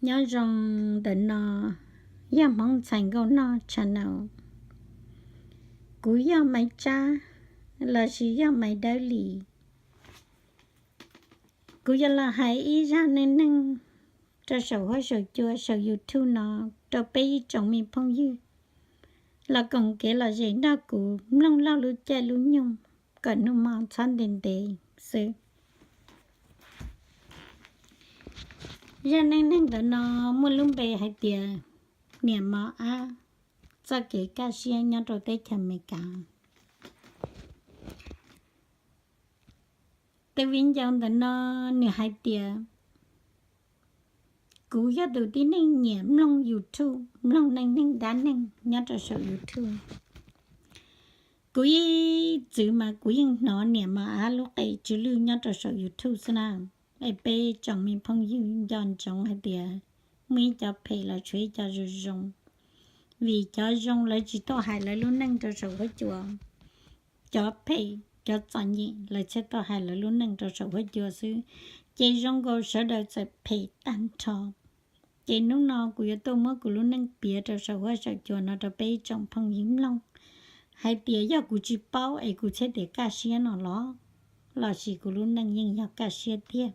Nyob zoo ntawm no yog Hmoob Ntxhais Nkauj Noj channel. Kuv yog Maiv Tsab lossis yog Maiv Dawb Lis. Kuv yuav los hais ib zaj neej neeg rau saum huab saum cua saum YouTube no rau peb ib tsoom me phooj ywg los koom kev lom zem nrog kuv mloog lub caij lub nyoog kom hnub hmo txhob ntev ntev xwb. Zaj neej neeg ntawm no muaj lub npe hais tias Niam Mos Ab txoj kev kaj siab nyob rau teb chaws Amelikas. Tus viv ncaus ntawm no nws hais tias, kuv yog tus tib neeg nyiam mloog YouTube, mloog neej neeg dab neeg nyob rau saum YouTube. Kuv ib txwm mas kuv yeej hnov Niam Mos Ab lub qe tsw lwj nyob rau saum YouTube xwb na. Es peb tsoom me phooj ywg nco ntsoov hais tias muaj ib cov phem los tshuav ib co zoo zoo, vim cov zoo lawv tsis tuaj hais lawv lub neej rau saum huab cua. Cov phem cov txom nyem lawv thiaj tuaj hais lawv lub neej rau saum huab cua xwb, ces zoo nkaus sawv daws txawm phem tag nrho. Ces hnub no kuv yuav tuaj muab kuv lub neej piav rau saum huab saum cua no rau peb ib tsoom phooj ywg mloog, hais tias yog kuv tsis paub es kuv thiaj tias kaj siab no los, lossis kuv lub neej yeej yog kaj siab tiag.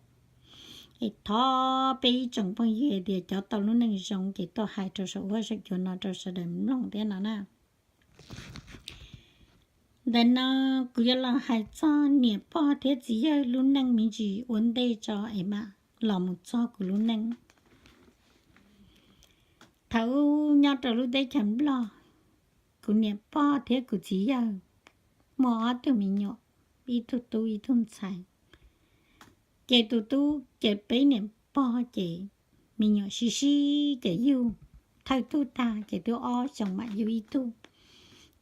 Es thov peb ib tsoom phooj ywg hais tias cov tau lub neej zoo ces tuaj hais rau saum huab saum cua no rau sawv daws mloog thiab no na. Ntawm no kuv yuav los hais txog niam pog thiab txiv yawg lub neej me ntsis ua ntej tso es mam los mus txog kuv lub neej. Thaum ub nyob rau lub teb chaws Nplog, kuv niam pog thiab kuv txiv yawg muaj ob tug me nyuam, ib tug tub ib tug ntxhais. Ces tus tub ces peb niam pog ces me nyuam sib sib ces yug, thawj tug tag ces twb ob xyoos mam yug ib tug,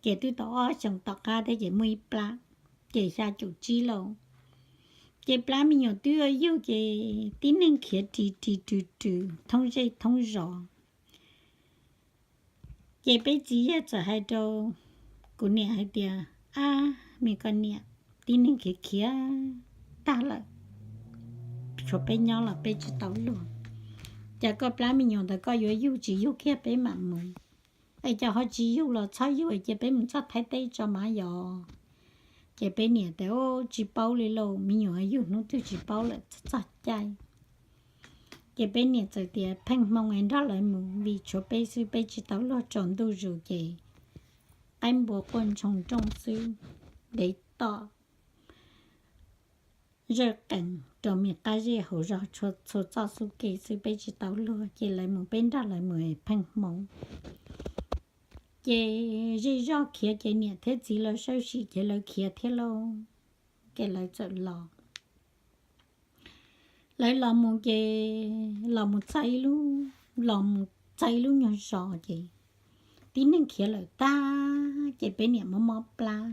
ces twb tau ob xyoos tom qab thiab ces muaj ib plab, ces xya caum tsib lauj. Ces plab me nyuam twb yug ces tib neeg khiav ris ris rws rws thoob zej thoob zos. Ces peb txiv yawg txawm hais rau kuv niam hais tias, ab, me koj niam, tib neeg khiav khiav tag lawm, tshuav peb nyob los peb tsis tau luag. Cas koj plab me nyuam ntawd koj yuav yug tsis yug kiag peb mam mus, es cas ho tsis yug los txhob yug cia peb mus txog Thaib teb tso mas yog. Ces peb niam tias, tsis paub li lauj, me nyuam yug hnub twg tsis paub lawm, txog caij. Ces peb niam txawm tias pheej hmoo es nrog lawv mus vim tshuav peb xwb, peb tsis tau luag tsaus ntuj zus ces qaib npua quaj ntshoo nrooj xwb, dev tom zawj qees rau me qab zej hauv zos txhua txoj xub ke xwb, peb tsis tau luag ces lawv mus, peb nrog lawv mus pheej hmoo. Ces zej zog khiav ces niam thiab txiv lawv sawb sim ces lawv khiav thiab lauj, ces lawv txawm los. Lawv los mus ces los mus txog ib lub, los mus txog ib lub nyuag zos ces tib neeg khiav lawm tag, ces peb niam mob mob plab.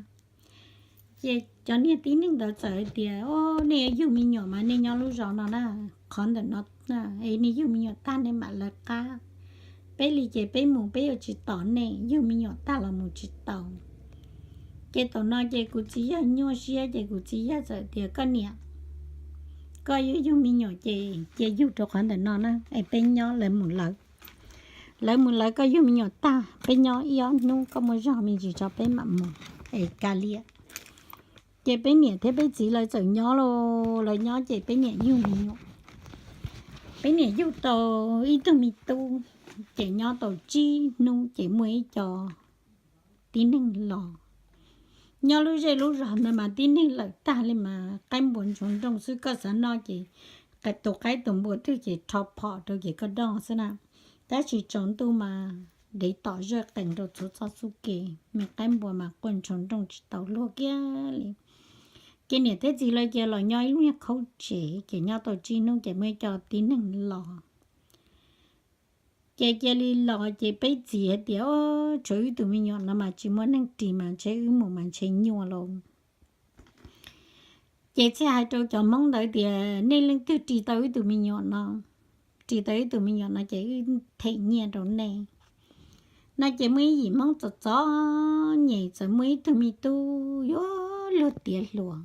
Ces cov niag tib neeg ntawd txawm hais tias, o, nej yuav yug me nyuam mas nej nyob lub zos no na, qhov ntawm no, es nej yug me nyuam tag nej mam lawv qab. Peb li ces peb mus peb yuav tsis tos nej, yug me nyuam tag los mus tsis tau. Ces thaum no ces kuv txiv yawg nyuaj siab ces kuv txiv yawg txawm tias, koj niam, koj yuav yug me nyuam ces cia yug rau qhov ntawm no na, es peb nyob lawv mus lawv. Lawv mus lawv, koj yug me nyuam tag peb nyob ib ob hnub, koj muaj zog me ntsis tso peb mam mus, es kav liam. Ces peb niam thiab peb txiv lawv txawm nyob lauj, lawv nyob ces peb niam yug me nyuam. Peb niam yug tau ib tug me tub, ces nyob tau tsib hnub ces muaj ib co tib neeg los. Nyob lub zej lub zos ntawd mas tib neeg lawm tag li mas qaib npua ntshoo nrooj xwb, koj xav noj ces tus qaib tus npua twg ces rho phom rau ces koj noj xwb na. Tab sis tsaus ntuj mas dev tom zawj qees rau txhua txoj xub ke, me qaib npua mas quaj ntshoo nrooj tsis tau luag kiag li. Ces niam thiab txiv lawv cia los nyob ib lub niag khaub tsev, ces nyob tau tsib hnub ces muaj ib co tib neeg los. Ces cia li los ces peb txiv hais tias, o, tshuav wb tus me nyuam no mas tsis muaj neeg ris mas ntshe wb mus mas ntshe nyuaj lauj. Ces thiaj hais rau cov Hmoob ntawd tias, nej leej twg ris tau wb tus me nyuam no, ris tau wb tus me nyuam no ces wb them nyiaj rau nej. No ces muaj ib yim Hmoob txom txom nyem txawm muaj ib tug me tub yuav luag tiav hluas,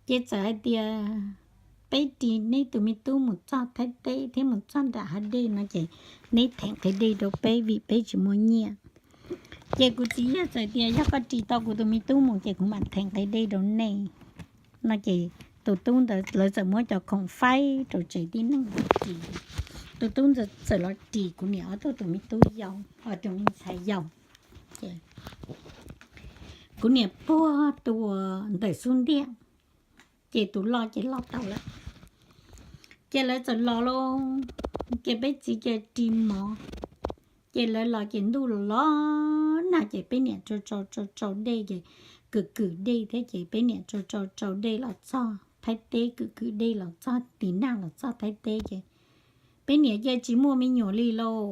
ces txawm hais tias, peb ris neb tus me tub mus txog Thaib teb thiab mus txog nram hav dej no ces neb theem qhia dej rau peb vim peb tsis muaj nyiaj. Ces kuv txiv yog txawm tias yog koj ris tau kuv tus me tub mus ces kuv mam theem qhia dej rau nej no ces tus tub ntawd lawv txawm muab cov khoom faib rau tsev tib neeg ris. Tus tub ntawd txawm los ris kuv niam ob tug tus me tub yau, ob tug me ntxhais yau. Ces kuv niam puag tus ntawm xub ntiag, ces tus loj ces loj tau lawm. Ces lawv txawm los lawm, ces peb txiv cia ris mov. Ces lawv los ces ntuj los los nag ces peb niam rau rau rau rau dej ces kwm kwm dej thiab ces peb niam rau rau rau dej los txog Thaib teb, kwm kwm dej los txog tiv nag los txog Thaib teb ces peb niam cia tsis muaj me nyuam li lauj.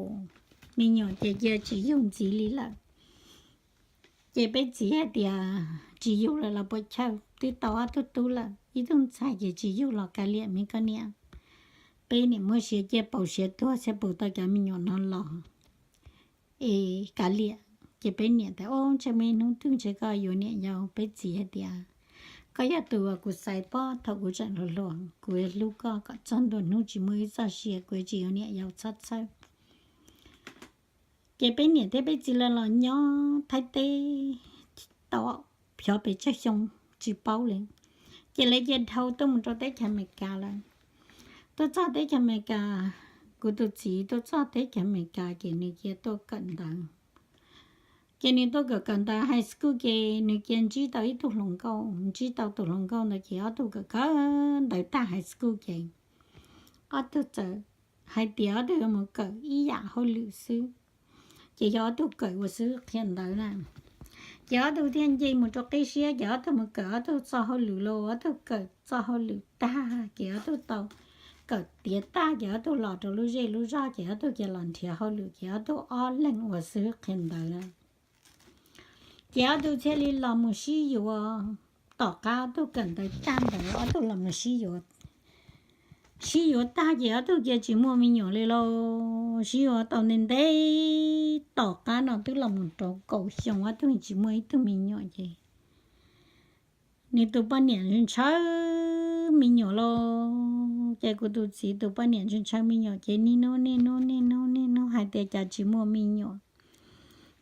Me nyuam ces cia tsis yug ntxiv li lawm. Ces peb txiv hais tias tsis yug lawm los puas chawj, twb tau ob tug tub lawm, ib tug ntxhais ces tsis yug los kav liam me koj niam. Peb niam muab siav ciaj pauv siav tuag thiab pub tau cov me nyuam no los es kav liam. Ces peb niam tias, Ob, ntshe muaj ib hnub twg ntshe koj yuav niam yau. Peb txiv hais tias, Koj yog tus uas kuv xaiv pob thaum kuv tseem hluas hluas, kuv hlub koj kom txog ntua hnub tsis muaj ib txoj sia, kuv tsis yuav niam yau, txhob txhawj. Ces peb niam thiab peb txiv lawv los nyob Thaib teb tau xyov pes tsawg xyoo tsis paub li. Ces lawv cia dhau tuaj mus rau teb chaws Amelikas lawm. Tuaj txog teb chaws Amelikas, kuv tus txiv tuaj txog teb chaws Amelikas ces nws cia tuaj kawm ntawv. Ces nws tuaj kawm kawm ntawv high school ces nws cia ntsib tau ib tug hluas nkauj, ntsib tau tus hluas nkauj ntawd ces ob tug kawm kawm ntawv tag high school ces ob tug txawm hais tias ob tug yuav mus kawm ib yam hauj lwm xwb. Ces yog ob tug kawm ua xib hwb qhia ntawv na. Ces ob tug thiaj nce mus rau qib siab ces ob tug mus kawm ob tug txoj hauj lwm los ob tug kawm txoj hauj lwm tag ces ob tug tau kawm tiav tag ces ob tug los rau lub zej lub zog ces ob tug cia los nrhiav hauj lwm ces ob tug ob leeg ua xib hwb qhia ntawv na. Ces ob tug thiaj li los mus sib yuav, tom qab ob tug kawm ntawv tag ntawd ob tug los mus sib yuav. Sib yuav tag ces ob tug cia tsis muaj me nyuam li lauj. Sib yuav tau ntev ntev tom qab no twb los mus rau kaum xyoo ob tug tsis muaj ib tug me nyuam ces nws tus poj niam ntshaw me nyuam lauj. Ces kuv tus txiv tus poj niam ntshaw ntshaw me nyuam ces niaj hnub niaj hnub niaj hnub niaj hnub hais tias cas tsis muaj me nyuam.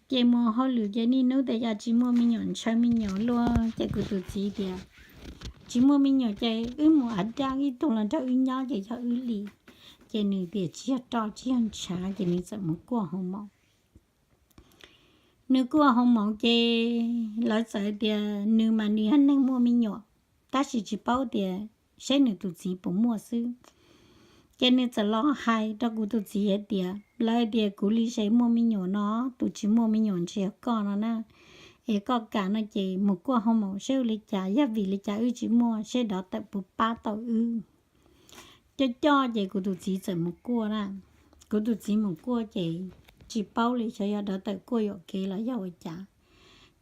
Ces mus hauj lwm ces niaj hnub tias cas tsis muaj me nyuam, ntshaw me nyuam luaj. Ces kuv tus txiv tias, Tsis muaj me nyuam ces wb mus av dab ib tug los nrog wb nyob ces yog wb li. Ces nws tias tsis yog roj tsis yog ntshav ces nws txawm mus kuaj hoo maum. Nws kuaj hoo maum ces lawv txawm tias nws mas nws yog neeg muaj me nyuam, tab sis tsis paub tias seb nws tus txiv puas muaj xwb. Ces nws txawm los hais rau kuv tus txiv hais tias, Lawv tias kuv li se muaj me nyuam no, tus tsis muaj me nyuam ntshe yog koj no na. Es koj kam no ces mus kuaj hoo maum seb ua li cas, yog vim li cas wb tsis muaj, seb dov tawm puas pab tau wb. Coj coj ces kuv tus txiv txawm mus kuaj na. Kuv tus txiv mus kuaj ces tsis paub li xyov yog dov tawm kuaj yuam kev los yog ua cas.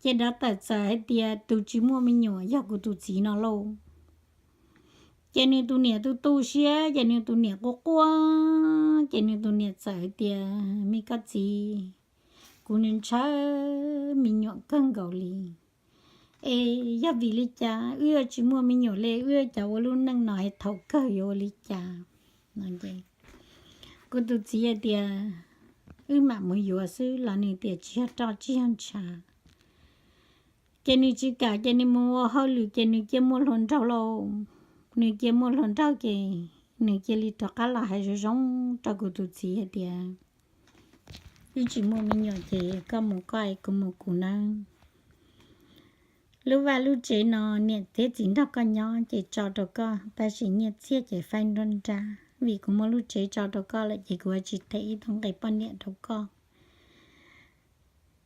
Ces dov tawm txawm hais tias tus tsis muaj me nyuam yog kuv tus txiv no lauj. Ces nws tus niam tu tu siab ces nws tus niam quaj quaj, ces nws tus niam txawm hais tias, Me koj txiv, kuv ntshaw me nyuam kawg nkaus li. Es yog vim li cas wb yuav tsis muaj me nyuam li, wb yuav cas ua lub neej no es thaum kawg yuav ua li cas? Kuv tus txiv hais tias, Wb mam mus yuav xwb los nws tias tsis yog roj tsis yog ntshav. Ces nws tsis kam ces nws mus ua hauj lwm ces nws cia muaj hluas nraug lauj. Nws cia muaj hluas nraug ces nws cia li rov qab los hais zoo zoo rau kuv tus txiv hais tias, Wb tsis muaj me nyuam ces koj mus koj es kuv mus kuv nawb. Lub vaj lub tsev no niam thiab txiv nrog koj nyob ces tso rau koj, tab sis nyiaj txiag ces faib nruab nrab, vim kuv muaj lub tsev tso rau koj lawm ces kuv yuav tsis them ib tug nqe poj niam rau koj.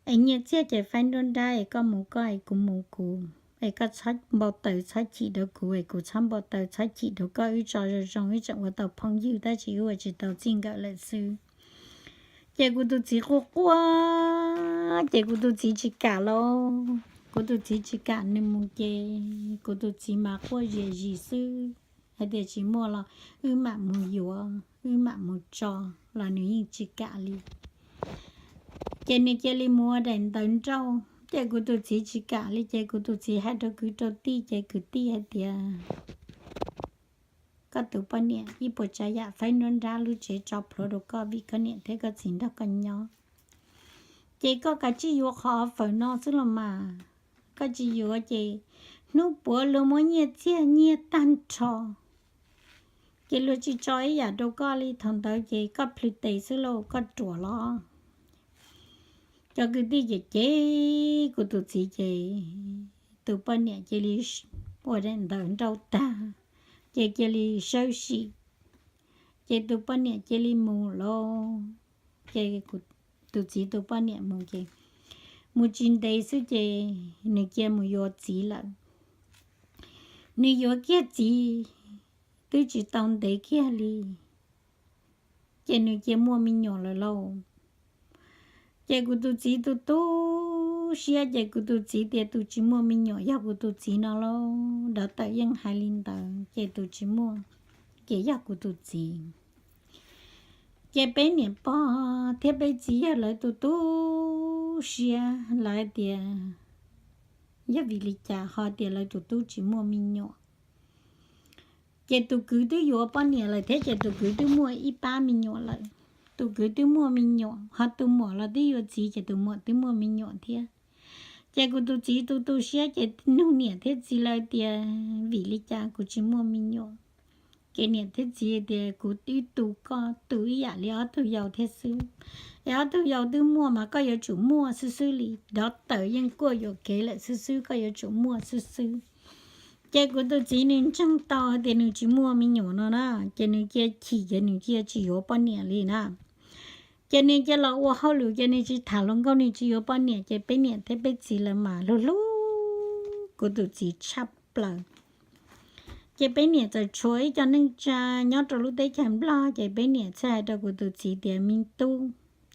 Es nyiaj txiag ces faib nruab nrab es koj mus koj es kuv mus kuv, es koj txhob npau taws txhob chim rau kuv es kuv txhob npau taws txhob chim rau koj, wb tso zoo zoo wb tseem ua tau phooj ywg tab sis wb ua tsis tau txij nkawm lawm xwb. Ces kuv tus txiv quaj quaj, ces kuv tus txiv tsis kam lauj. Kuv tus txiv tsis kam nws mus ces kuv tus txiv mas quaj zias zis xwb hais tias tsis muaj los wb mam mus yuav, wb mam mus tso, los nws yeej tsis kam li. Ces nws cia li mus ua daim ntawv nrauj, ces kuv tus txiv tsis kam li ces kuv tus txiv hais rau kwv rau tij ces kwv tij hais tias, koj tus poj niam ib puas tsav yam faib nruab nrab lub tsev tso plhuav rau koj vim koj niam thiab koj txiv nrog koj nyob. Ces koj kav tsij yuav qhov fawm no xwb los mas, koj tsis yuav ces hnub puav luag muab nyiaj txiag nyiag tag nrho, ces luag tsis tso ib yam rau koj li. Thaum ntawd ces koj plhws tes xwb lauj, koj ruam los. Cov kwv tij ces cem kuv tus txiv ces tus poj niam cia li ua daim ntawv nrauj tag, ces cia li sawb sim, ces tus poj niam cia li mus lauj. Ces tus txiv tus poj niam mus ces mus tsis ntev xwb ces nws cia mus yuav txiv lawm. Nws yuav kiag txiv twb tsis tau ntev kiag li, ces nws cia muaj me nyuam lawm lauj. Ces kuv tus txiv tu tu siab ces kuv tus txiv tias tus tsis muaj me nyuam yog kuv tus txiv no lauj. Dov tawm yeej hais li ntawd ces tus tsis muaj ces yog kuv tus txiv. Ces peb niam pog thiab peb txiv yawg lawv tu tu siab, lawv tias yog vim li cas ho tias lawv tus tub tsis muaj me nyuam. Ces tus kwv twb yuav poj niam lawm thiab ces tus kwv twb muaj ib pab me nyuam lawm. Tus kwv twb muaj me nyuam ho tus muam los twb yuav txiv ces tus muam twb muaj me nyuam thiab. Ces kuv tus txiv tu tu siab ces nug niam thiab txiv lawv tias vim li cas kuv tsis muaj me nyuam. Ces niam thiab txiv tias kuv twb tu koj tu ib yam li ob tug yau thiab xwb, es ob tug yau twb muaj mas koj yuav tsum muaj xwb xwb li. Dov tawm yeej kuaj yuam kev lawm xwb xwb, koj yuav tsum muaj xwb xwb. Ces kuv tus txiv nws ntseeg tau tias nws tsis muaj me nyuam no na, ces nws cia chim ces nws cia tsis yuav poj niam li na. Ces nws cia los ua hauj lwm ces nws tsis tham hluas nkauj, nws tsis yuav poj niam ces peb niam thiab peb txiv lawv mas hlub hlub kuv tus txiv tshaj plaws. Ces peb niam txawm tshuav ib co neej tsa nyob rau lub teb chaws Nplog ces peb niam txawm hais rau kuv tus txiv tias me tub,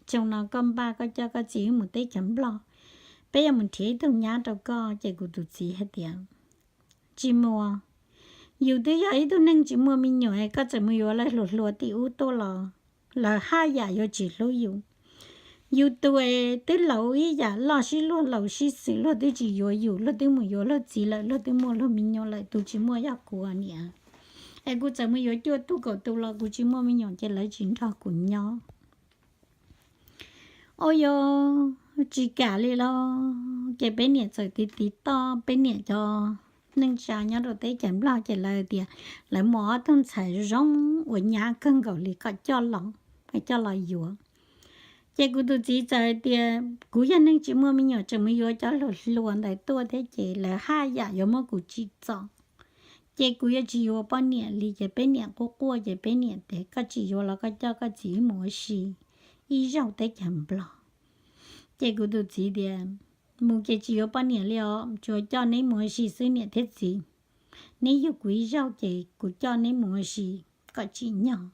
xyoo no koj npaj koj coj koj txiv wb mus teb chaws Nplog, peb yuav mus nrhiav ib tug nyab rau koj. Ces kuv tus txiv hais tias tsis mus, yus twb yog ib tug neeg tsis muaj me nyuam, koj txawm mus yuav lawv hluas hluas tim ub tuaj los lawv haj yam yuav tsis hlub yus. Yus tus es twb laus ib yam loj sib luag laus sib xws luag twb tsis yuav yus, luag twb mus yuav luag txiv lawm, luag twb muaj luag me nyuam lawm, tus tsis muaj yog kuv niam. Es kuv txawm mus yuav cuaj tug kaum tus los kuv tsis muaj me nyuam ces lawv tsis nrog kuv nyob. Ua yog tsis kam li los, ces peb niam txawm tiv tiv toj peb niam cov neej tsa nyob rau teb chaws Nplog ces lawv tias lawv muaj ob tug ntxhais zoo uas nyab kawg nkaus li kom coj los, coj los yuav. Ces kuv tus txiv txawm hais tias kuv yog neeg tsis muaj me nyuam tseem mus yuav cov hluas hluas ntawd tuaj thiab ces lawv haj yam yuav muab kuv tsim txom, ces kuv yuav tsis yuav poj niam li. Ces peb niam quaj quaj ces peb niam tias koj tsis yuav los koj coj koj txiv wb mus ua si ib zaug teb chaws Nplog. Ces kuv tus txiv tias mus ces tsis yuav poj niam li os, tsuas coj neb mus ua si xwb niam thiab txiv. Neb yug kuv ib zaug ces kuv coj neb mus ua si kom tsim nyog.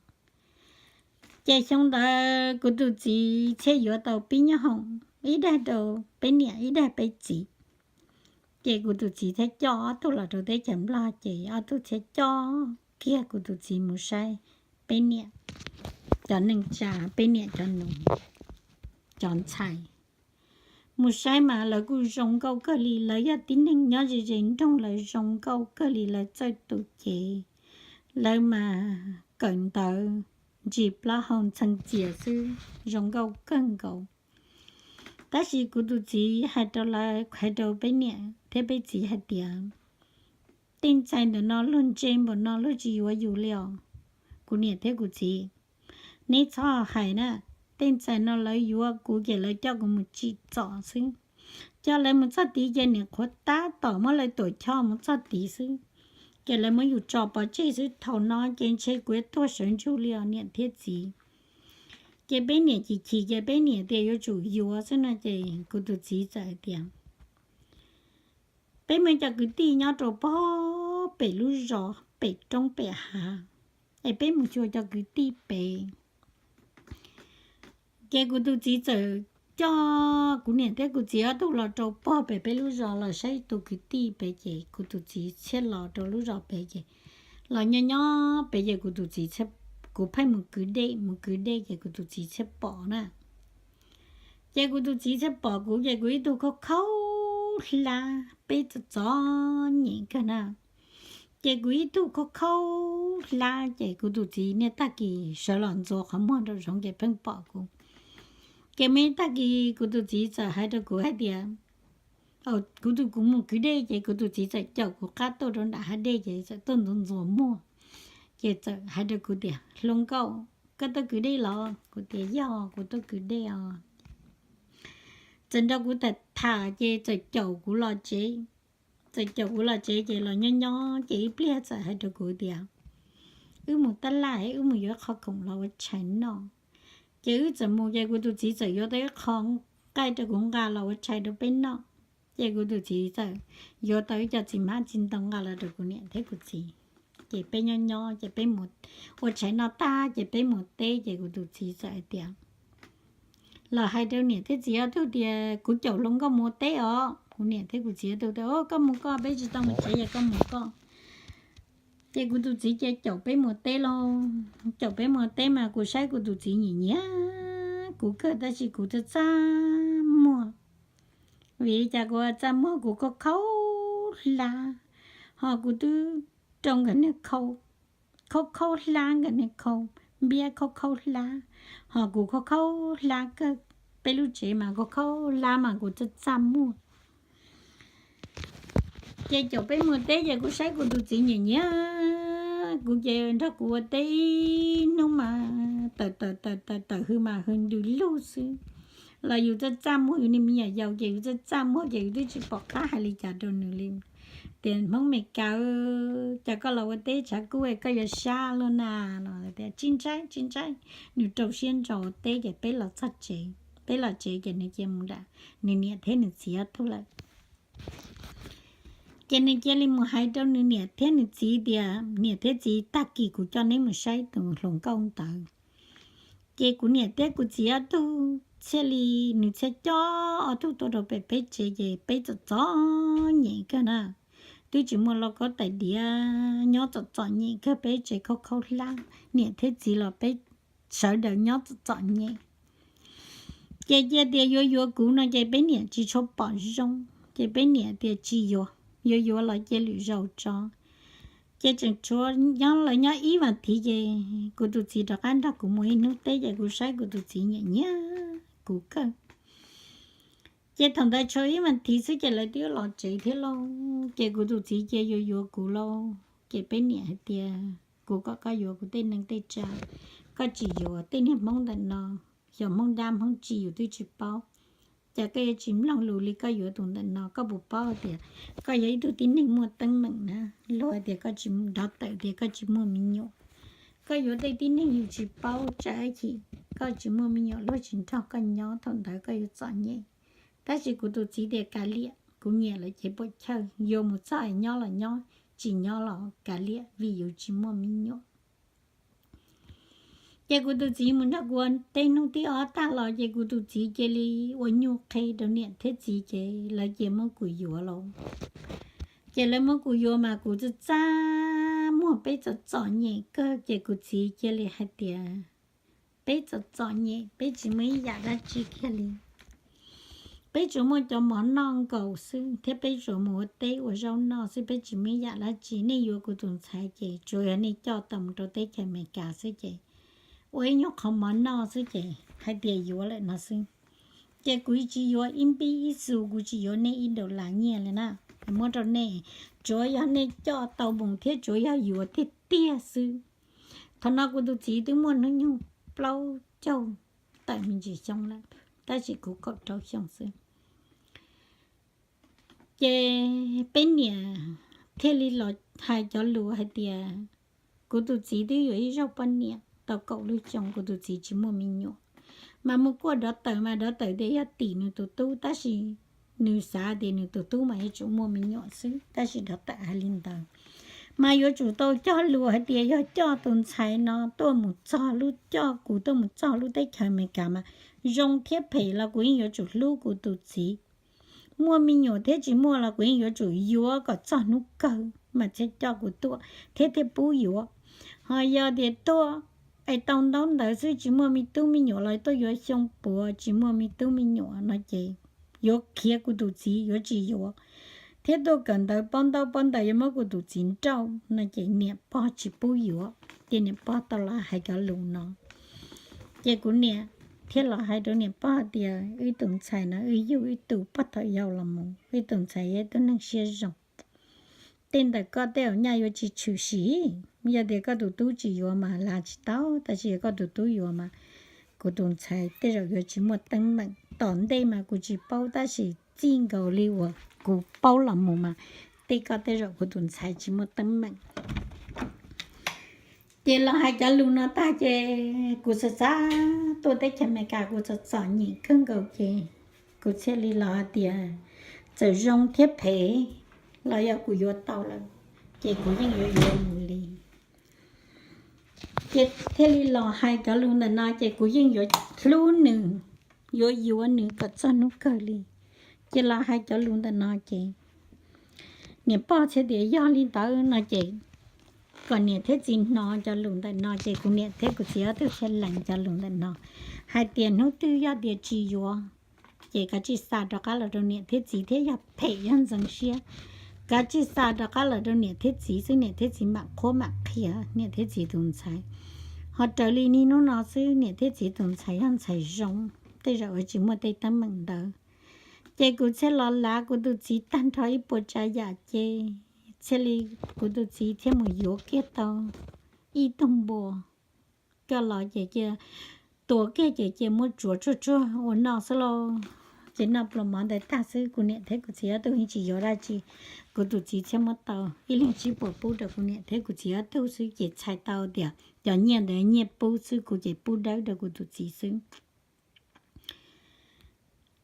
Ces xyoo ntawd kuv tus txiv thiaj yuav tau pib nyoob hoom, ib daig rau peb niam ib daig peb txiv. Ces kuv tus txiv thiaj coj ob tug los rau teb chaws Nplog ces ob tug thiaj coj kiag kuv tus txiv mus saib peb niam cov neej tsa, peb niam cov nus, cov ntxhais. Mus saib mas lawv kuj zoo nkauj kawg li, lawv yog tib neeg nyob ze ze nroog, lawv zoo nkauj kawg li, lawv txawj tus cev, lawv mas kawm ntawv ntsis plaub hau ntxheev txias xwb, zoo nkauj kawg nkaus. Tab sis kuv tus txiv hais rau lawv, hais rau peb niam thiab peb txiv hais tias tej ntxhais ntawm no luag ntse npaum no luag tsis yuav yus li os. Kuv niam thiab kuv txiv, neb txhob hais na, tej ntxhais no lawv yuav kuv ces lawv coj kuv mus tsim txom xwb. Coj lawv mus txog tid ces nim qhuav tab tom muab lawv tuam choj mus txog tid xwb, ces lawv muab yus tso pov tseg xwb. Thaum no ces ntshe kuv yuav tuag sawv ntsug li os niam thiab txiv. Ces peb niam chim chim ces peb niam tias yuav tsum yuav xwb no ces kuv tus txiv txawm hais tias peb muaj cov kwv tij nyob rau pog pem lub zos pem roob pem hav, es peb mus xyuas cov kwv tij pem. Ces kuv tus txiv txawm coj kuv niam thiab kuv txiv ob tug los rau pog pem peb lub zos los saib tus kwv tij pem. Ces kuv tus txiv thiaj los rau lub zos pem ces los nyob nyob pem ces kuv tus txiv, kuv pheej mus kwv dej, mus kwv dej ces kuv tus txiv thiaj pom na. Ces kuv tus txiv thiaj pom kuv ces kuv ib tug khaub khaub hlab peb txom txom nyem kawg na. Ces kuv ib tug khaub khaub hlab, ces kuv tus txiv niaj tag kis sawv los ntxuav qhov muag nraum zoov ces pheej pom kuv. Ces muaj ib tag kis kuv tus txiv txawm hais rau kuv hais tias, kuv tus, kuv mus kwv dej, ces kuv tus txiv txawm caum kuv qab tuaj rau nram hav dej, ces txawm tuaj ntxuav ntxuav muag. Ces txawm hais rau kuv tias, Hluas nkauj, koj tuaj kwv dej los? Kuv tias, Yog, kuv tuaj kwv dej os. Txawm nrog kuv tham tham, ces txawm caum kuv los tsev. Txawm caum kuv los tsev, ces los nyob nyob, ces ib pliag txawm hais rau kuv tias, Wb mus tab laj, wb mus yuav ib qho khoom los ua tshais noj. Ces wb txawm mus, ces kuv tus txiv txawm yuav tau ib qho nqaij rau kuv nqa los ua tshais rau peb noj. Ces kuv tus txiv txawm yuav tau ib co txiv hmab txiv ntoo nqa los rau kuv niam thiab kuv txiv. Ces peb nyob nyob, ces peb mus ua tshais noj tag, ces peb mus teb, ces kuv tus txiv txawm hais tias, los hais rau niam thiab txiv ob tug tias kuv caum hluas nkauj mus ua teb os. Kuv niam thiab kuv txiv ob tug tias, Koj mus koj, peb tsis tau mus tsev, ces koj mus koj. Ces kuv tus txiv ces caum peb mus teb lauj. Caum peb mus teb mas kuv saib kuv tus txiv nyiam nyiam kuv kawg, tab sis kuv txaj txaj muag, vim li cas kuv txaj muag, kuv khaub khaub hlab, ho kuv twb rau nkawd niag khau, khaub khaub hlab, nkawd niag khau npiab khaub khaub hlab, ho kuv khaub khaub hlab kawg. Peb lub tsev mas khaub khaub hlab mas kuv txaj txaj muag. Ces caum peb mus teb, ces kuv saib kuv tus txiv nyiam nyiam kuv, ces nrog kuv ua teb ib hnub mas tawm tawm tawm tawm tawm hws mas hws ntws lug xwb. Los yus txaj txaj muag, yus niag me nyuam yaus ces yus txaj txaj muag, ces yus twb tsis pom qab hais li cas rau nws li. Tias, Hmoob Mes Kas, cas koj los ua teb tshav kub koj yuav sab luaj na? No tias, Tsis ntshai, tsis ntshai. Nws rau siab ntso ua teb, ces peb los txog tsev, peb los tsev ces nws cia mus nram nws niam thiab nws txiv ob tug lawm. Ces nws cia li mus hais rau nws niam thiab nws txiv tias, Niam thiab txiv, tag kis kuv coj neb mus saib tus hluas nkauj ntawd. Ces kuv niam thiab kuv txiv ob tug thiaj li, nws thiaj coj ob tug tuaj rau pem peb tsev, ces peb txom txom nyem kawg na. Twb tsis muaj lauj kaub tais diav, nyob txom txom nyem kawg, peb tsev khaub khaub hlab, niam thiab txiv los peb sawv daws nyob txom txom nyem. Ces cia tias yuav yuav kuv no ces peb niam tsis tshua pom zoo, ces peb niam tias tsis yuav, yuav yuav los cia lwm zaus tso. Ces tseem tshuav nyob, lawv nyob ib vas thiv, ces kuv tus txiv rov qab nrog kuv mus ib hnub teb, ces kuv saib kuv tus txiv nyiam nyiam kuv kawg. Ces thaum ntawd tshuav ib vas thiv xwb ces lawv twb los tsev thiab lauj. Ces kuv tus txiv cia yuav yuav kuv lauj. Ces peb niam hais tias, Kuv kom koj yuav kuv tej neej tej tsa, koj tsis yuav. Tej niag Hmoob ntawm no, xyov Hmoob dab Hmoob tsi yus twb tsis paub. Cas koj yuav tsis mloog lus li, koj yuav tus ntawm no, koj puas paub tias koj yog ib tug tib neeg muaj teeb meem na? Luag tias koj tsis, nrov tawm tias koj tsis muaj me nyuam. Koj yuav tej tib neeg yus tsis paub, tsam ib chim koj tsis muaj me nyuam, luag tsis nrog koj nyob, thaum ntawd koj yuav txom nyem. Tab sis kuv tus txiv tias kav liam, kuv nyiam lawm ces puam chawj, yuav mus txog es nyob los nyob, tsis nyob los kav liam, vim yus tsis muaj me nyuam. Ces kuv tus txiv mus nrog kuv ua teb hnub thib ob tag los ces kuv tus txiv cia li ua nyuj qhe rau niam thiab txiv ces lawv cia muab kuv yuav lauj. Ces lawv muab kuv yuav mas kuv txaj txaj muag, peb txom txom nyem kawg ces kuv txiv cia li hais tias, Peb txom txom nyem, peb tsis muaj ib yam dab tsi kiag li. Peb tsuas muaj cov mov noj nkaus xwb thiab peb tsuas mus ua teb ua zaub noj xwb, peb tsis muaj ib yam dab tsi. Nej yuav kuv tus ntxhais ces tsuas yog nej coj tau mus rau teb chaws Amelikas xwb ces ua ib nyuag qhov mov noj xwb ces hais tias yuav lawm no xwb. Ces kuv tsis yuav ib npib ib xu, kuv tsis yuav nej ib daus las nyiaj li na, muab rau nej, tsuav yog nej coj tau mus thiab tsuav yog yuav tiag tiag xwb. Thaum no kuv tus txiv twb muaj hnub nyoog plaub caug tawm me ntsis xyoo lawm, tab sis kuv kaum rau xyoo xwb. Ces peb niam thiaj li los hais cov lus hais tias, kuv tus txiv twb yuav ib zaug poj niam tau kaum lub xyoo, kuv tus txiv tsis muaj me nyuam. Mas mus kuaj dov tawm mas dov tawm tias yog tim nws tus tub, tab sis nws xav tias nws tus tub mas yuav tsum muaj me nyuam xwb, tab sis dov tawm hais li ntawd. Mas yuav tsum tau cog lus hais tias yog coj tus ntxhais no tuaj mus txog lub, coj kuv tuaj mus txog lub teb chaws Amelikas mas zoo thiab phem los kuv yeej yuav tsum hlub kuv tus txiv. Muaj me nyuam thiab tsis muaj los kuv yeej yuav tsum yuav kom txog hnub kawg mas thiaj coj kuv tuaj thiab thiaj pub yuav. Ho yog tias tuaj es tau ntaub ntawv xwb tsis muaj me tub me nyuam los tuaj yuav xyoo puav tsis muaj me tub me nyuam no ces yuav khiav kuv tus txiv, yuav tsis yuav. thiab tuaj kawm ntawv paub ntaub paub ntawv yuav muab kuv tus txiv nrauj no ces niam pog tsis pub yuav. Ces niam pog tau los hais cov lus no, ces kuv niam thiaj los hais rau niam pog tias, Wb tus ntxhais no wb yug wb tu puag thaum yau los mus, wb tus ntxhais yog ib tug neeg siab zoo. Tej ntawm koj tej zaum nyaj yuav tsis tshwm sim. Yog tias koj tus tub tsis yuav mas lam tsis tau, tab sis yog koj tus tub yuav mas kuv tus ntxhais tej zaum yuav tsis muaj teeb meem. Tom ntej mas kuv tsis paub, tab sis txij nkaus li uas kuv paub los mus mas tej koj tej zaum kuv tus ntxhais tsis muaj teeb meem. Ces los hais cov lus no tag ces kuv xav xav tuaj teb chaws Amelikas, kuv txom txom nyem kawg nkaus ces kuv thiaj li los hais tias, Txawm zoo thiab phem los yog kuv yuav tau lawm, ces kuv yeej yuav yuav mus li. Ces thiaj li los hais cov lus ntawm no ces kuv yeej yuav hlub nws, yuav yuav nws kom txog hnub kawg li. Ces los hais cov lus ntawm no ces niam pog thiaj tias, Yog li ntawd no ces kom niam thiab txiv hnov cov lus ntawm no. Ces kuv niam thiab kuv txiv ob tug thiaj lees cov lus ntawm no hais tias, Hnub twg yog tias tsis yuav ces kav tsij xa rov qab los rau niam thiab txiv thiab, yog phem yog ntxeev siab kav tsij xa rov qab los rau niam thiab txiv xwb, niam thiab txiv mam qhuab mam qhia, niam thiab txiv tus ntxhais. Ho raws li niaj hnub no xwb, niam thiab txiv tus ntxhais yog ntxhais zoo, tej zaum yuav tsis muaj tej teeb meem ntawd. Ces kuv thiaj los lav kuv tus txiv tag nrho ib puas tsav yam ces thiaj li kuv tus txiv thiaj mus yuav kiag tau ib tug npua coj los ces cia tua kiag ces cia muab tsuav tsuag tsuag ua noj xwb lauj. Ces noj pluas mov ntawd tag xwb, kuv niam thiab kuv txiv ob tug yeej tsis yuav dab tsi. Kuv tus txiv thiaj muab tau ib leeg tsib puas pub rau kuv niam thiab kuv txiv ob tug xwb, ces txhais tau tias cov nyiaj ntawd nyiaj pub xwb, kuv ces pub dawb rau kuv tus txiv xwb.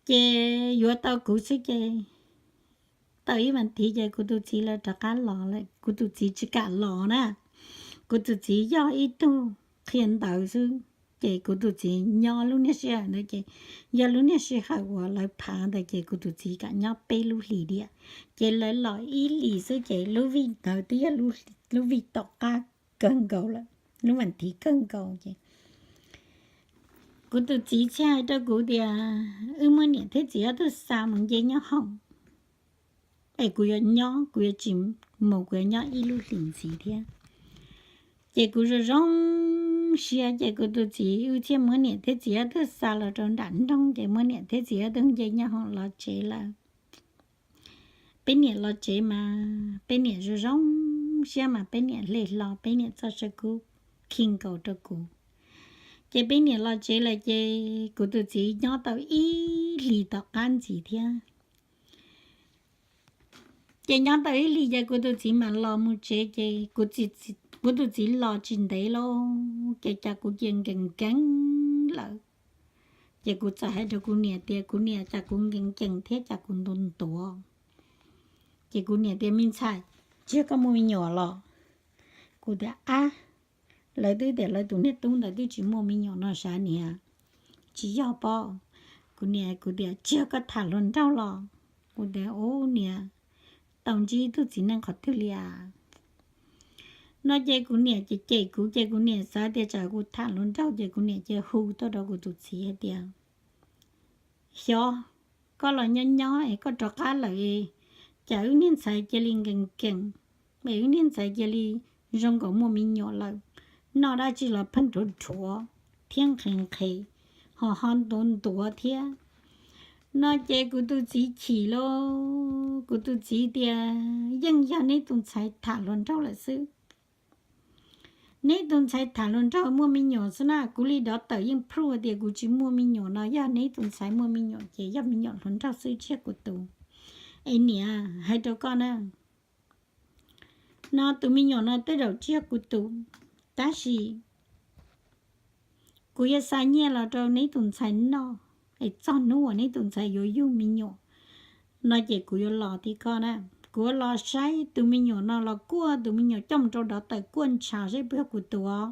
Ces yuav tau kuv xwb ces tau ib vas thiv ces kuv tus txiv lawv rov qab los lawm, kuv tus txiv tsis kam los na. Kuv tus txiv yog ib tug qhia ntawv xwb, ces kuv tus txiv nyob lub niag sij hawm ntawd ces yog lub niag sij hawm uas lawv phav ntawd ces kuv tus txiv kam nyob peb lub hlis diam. Ces lawv los ib hlis xwb ces lub vij ntawd twb yog lub vij tom qab kawg nkaus lawm, lub vas thiv kawg nkaus ces kuv tus txiv thiaj hais rau kuv tias, Wb muab niam thiab txiv ob tug xa mus nce nyob hoom, es kuv yuav nyob, kuv yuav tsis mus, kuv yuav nyob ib lub hlis ntxiv thiab. Ces kuv zoo zoo siab ces kuv tus txiv wb thiaj muab niam thiab txiv ob tug xa los rau nram nroog ces muab niam thiab txiv ob tug nce nyob hoom los tsev lawm. Peb niam los tsev mas peb niam zoo zoo siab mas peb niam hle hlo peb niam txoj saw kub khi nkaus rau kuv. Ces peb niam los tsev lawm ces kuv tus txiv nyob tau ib hlis tom qab ntxiv thiab. Ces nyob tau ib hlis ces kuv tus txiv mam los mus tsev ces kuv tus txiv los tsis ntev lauj, ces cas kuv cia nkees nkees lawm. Ces kuv txawm hais rau kuv niam tias, Kuv niam, cas kuv nkees nkees thiab cas kuv ntuav ntuav. Ces kuv niam tias, Me ntxhais, tsis yog koj muaj me nyuam los? Kuv tias, Ab, lawv twb tias lawv tus niag tub ntawd twb tsis muaj me nyuam no sav niam. Tsis yog pob. Kuv niam, kuv tias, Tsis yog koj tham hluas nraug los? Kuv tias, Ub niam, tau ntsib ib tug txiv neej qhov twg li as? No ces kuv niam cem cem kuv ces kuv niam xav tias tsam kuv tham hluas nraug ces kuv niam cia hu tuaj rau kuv tus txiv hais tias, Xyov, koj los nyob nyob es koj rov qab lawm, cas wb niag ntxhais cia li nkees nkees, es wb niag ntxhais cia li zoo nkaus muaj me nyuam lawm, noj dab tsi los pheej rhuav rhuav thiab nqhis nqhis, ho ho ntuav ntuav thiab. No ces kuv tus txiv chim lauj, kuv tus txiv tias, Yeej yog neb tus ntxhais tham hluas nraug lawm xwb. Neb tus ntxhais tham hluas nraug muaj me nyuam xwb na, kuv li dov tawm yeej proof tias kuv tsis muaj me nyuam no, yog neb tus ntxhais muaj me nyuam ces yog me nyuam hluas nraug xwb tsis yog kuv tus. Es niam, hais rau koj na, no tus me nyuam no tej zaum tsis yog kuv tus, tab sis kuv yuav xa nyiaj los rau neb tus ntxhais noj, es txog hnub uas neb tus ntxhais yuav yug me nyuam no ces kuv yuav los tim koj na. Kuv yuav los saib tus me nyuam no los kuaj tus me nyuam coj mus rau dov tawm kuaj ntshav saib puas yog kuv tus os.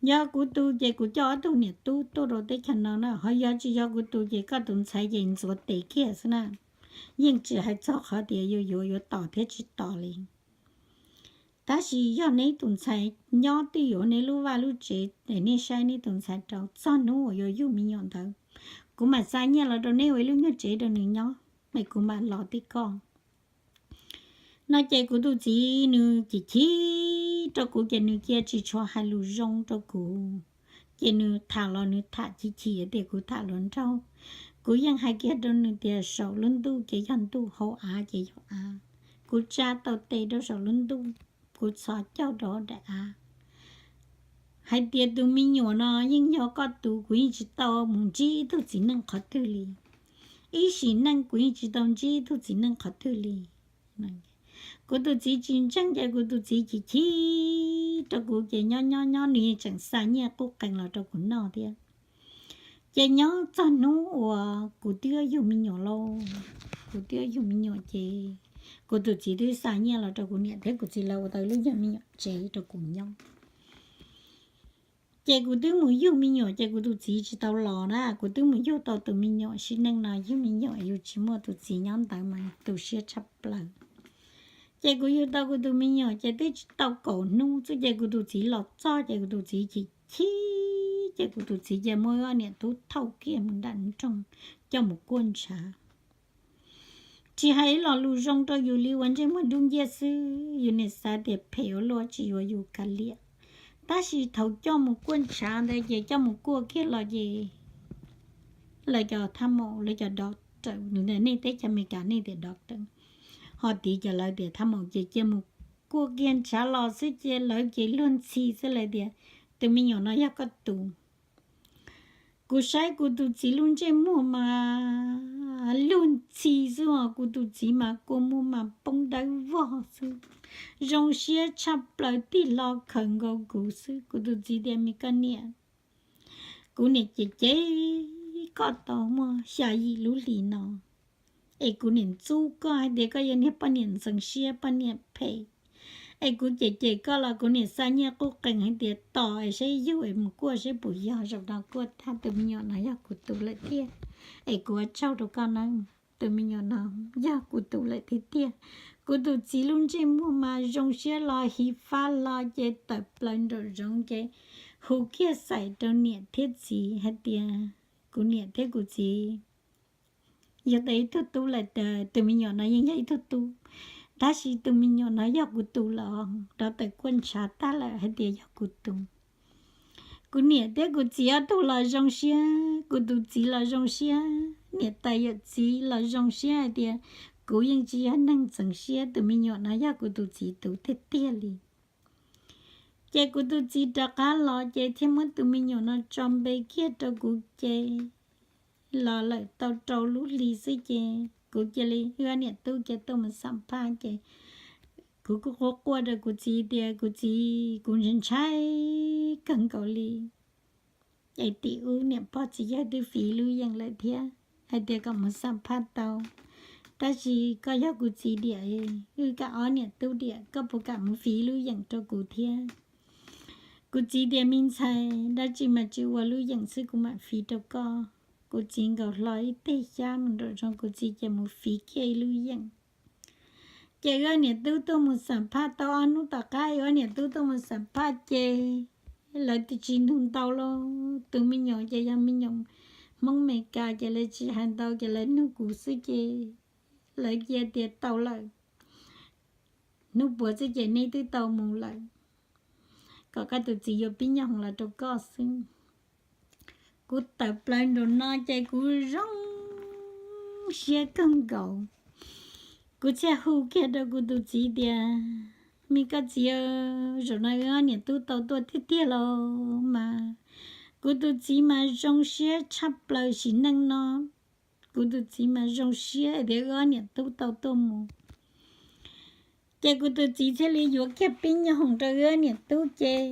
Yog kuv tus ces kuv coj ob tug niam tub tuaj rau teb chaws no na, ho yog tsis yog kuv tus ces koj tus ntxhais ces ntxuav tes kiag xwb na. Yeej tsis hais txog qhov tias yuav yuav yuav tom thiab tsis tom li. Tab sis yog neb tus ntxhais nyob twj ywm neb lub vaj lub tsev es nej saib neb tus ntxhais rau txog hnub uas yuav yug me nyuam ntawd, kuv mam xa nyiaj los rau neb ua ib lub nyuag tsev rau nws nyob, es kuv mam los tim koj. No ces kuv tus txiv nws chim chim rau kuv ces nws cia tsis tshua hais lus zoo rau kuv. Ces nws tham los nws tham chim chim tias kuv tham hluas nraug. Kuv yeej hais kiag rau nws tias saum lub ntuj ces yog ntuj, hauv av ces yog av. Kuv tsa tau tes rau saum lub ntuj, kuv txhos caug rau hauv daim av. Hais tias tus me nyuam no yeej yog koj tus, kuv yeej tsis tau mus ntsib ib tug txiv neej qhov twg li. Ib sim neej kuv yeej tsis tau ntsib ib tug txiv neej qhov twg li. Kuv tus txiv tsis ntseeg ces kuv tus txiv chim chim rau kuv ces nyob nyob nyob nws yeej tseem xa nyiaj qub qees los rau kuv noj thiab. Ces nyob txog hnub uas kuv twb yug me nyuam lauj, kuv twb yug me nyuam ces kuv tus txiv twb xa nyiaj los rau kuv niam thiab kuv txiv lawv ua tau lub nyuag me nyuam tsev rau kuv nyob. Ces kuv twb mus yug me nyuam ces kuv tus txiv tsis tau los na, kuv twb mus yug tau tus me nyuam. Sim neej no yug me nyuam yus tsis muaj tus txiv nyob ntawd mas tu siab tshaj plaws. Ces kuv yug tau kuv tus me nyuam ces twb tsis tau kaum hnub xwb ces kuv tus txiv los txog ces kuv tus txiv chim chim ces kuv tus txiv cia muab wb ob niam tub thauj kiag mus nram nroog coj mus kuaj ntshav. Tsis hais ib lo lus zoo rau yus li, ua ntsej muag dub nciab xwb, yus niam xav tias phem ua luaj tsis yuav yus kav liam. Tab sis thaum coj mus kuaj ntshav ntawd ces coj mus kuaj kiag los ces lawv cov thab maum, lawv cov doctor, nej teb chaws Amelikas nej tias doctor, ho tid ces lawv tias thab maum ces cia mus kuaj kiag ntshav los xwb ces lawv ces luag ntxhi xwb, lawv tias tus me nyuam no yog koj tus. Kuv saib kuv tus txiv lub ntsej muag mas luag ntxhi xwb os, kuv tus txiv mas kua muag mas poob dawb vog xwb, zoo siab tshaj plaws, tig hlo khawm nkaus kuv xwb. Kuv tus txiv tias me koj niam, kuv niam cem cem koj tau muaj xya yim lub hlis no, es kuv niam ntxub koj hais tias koj yog niag poj niam ntxeev siab poj niam phem, es kuv cem cem koj los kuv niam xa nyiaj qub qees hais tias tos es saib yug es mus kuaj saib puas yog, zaum no kuaj tag tus me nyuam no yog kuv tus lawm tiag, es kuv ua tsaug rau koj na, tus me nyuam no yog kuv tus lawm tiag tiag. Kuv tus txiv lub ntsej muag mas zoo siab los hiv fab los ces tawm plaws nraum zoov ces hu kiag xaim rau niam thiab txiv hais tias kuv niam thiab kuv txiv yog tau ib tug tub lawm, tus me nyuam no yeej yog ib tug tub, tab sis tus me nyuam no yog kuv tus los rov tawm kuaj ntshav tag lawm hais tias yog kuv tus. Kuv niam thiab kuv txiv ob tug los zoo siab, kuv tus txiv los zoo siab, niam tais yawm txiv los zoo siab hais tias kuv yeej tsis yog neeg ntxeev siab, tus me nyuam no yog kuv tus txiv tus tiag tiag li. Ces kuv tus txiv rov qab los ces thiaj muab tus me nyuam no tso npe kiag rau kuv ces los lawm tau rau lub hli xwb ces kuv cia li, wb niam tub cia tuaj mus xam phaj ces kuv kuj quaj quaj rau kuv txiv tias kuv txiv, kuv ntshai ntshai kawg nkaus li. Es tim ub niam pog txiv yawg twb fiv lub yeem lawm thiab hais tias kom mus xam phaj tau, tab sis koj yog kuv txiv diam, wb kam ob niam tub diam, koj puas kam mus fiv lub yeem rau kuv thiab? Kuv txiv tias me ntxhais, dab tsi mas tsis ua, lub yeem xwb kuv mam fiv rau koj. Kuv txiv nkaus hlo ib teg xyab mus nraum zoov, kuv txiv ces mus fiv kiag ib lub yeem. Ces wb ob niam tub tuaj mus xam phaj tau ob hnub tom qab, wb ob niam tub tuaj mus xam phaj ces lawv tsis nug ntau lauj, tus me nyuam ces yog me nyuam Hmoob Meskas ces lawv tsis hais ntau ces lawv nug kuv xwb ces lawv cia tias tau lawm, hnub puav xwb ces neb twb tau mus lawm, kom koj tus txiv yuav pib nyob hoom los rau koj xwb. Kuv tawm plaws nraum no ces kuv zoo siab kawg nkaus. Kuv thiaj hu kiag rau kuv tus txiv tias, me koj txiv, zaum no wb ob niam tub tau tuaj tiag tiag los mas. Kuv tus txiv mas zoo siab tshaj plaws sim neej no, kuv tus txiv mas zoo siab tias wb ob niam tub tau tuaj mus. Ces kuv tus txiv thiaj li yuav kiag pib nyob hoom rau wb ob niam tub ces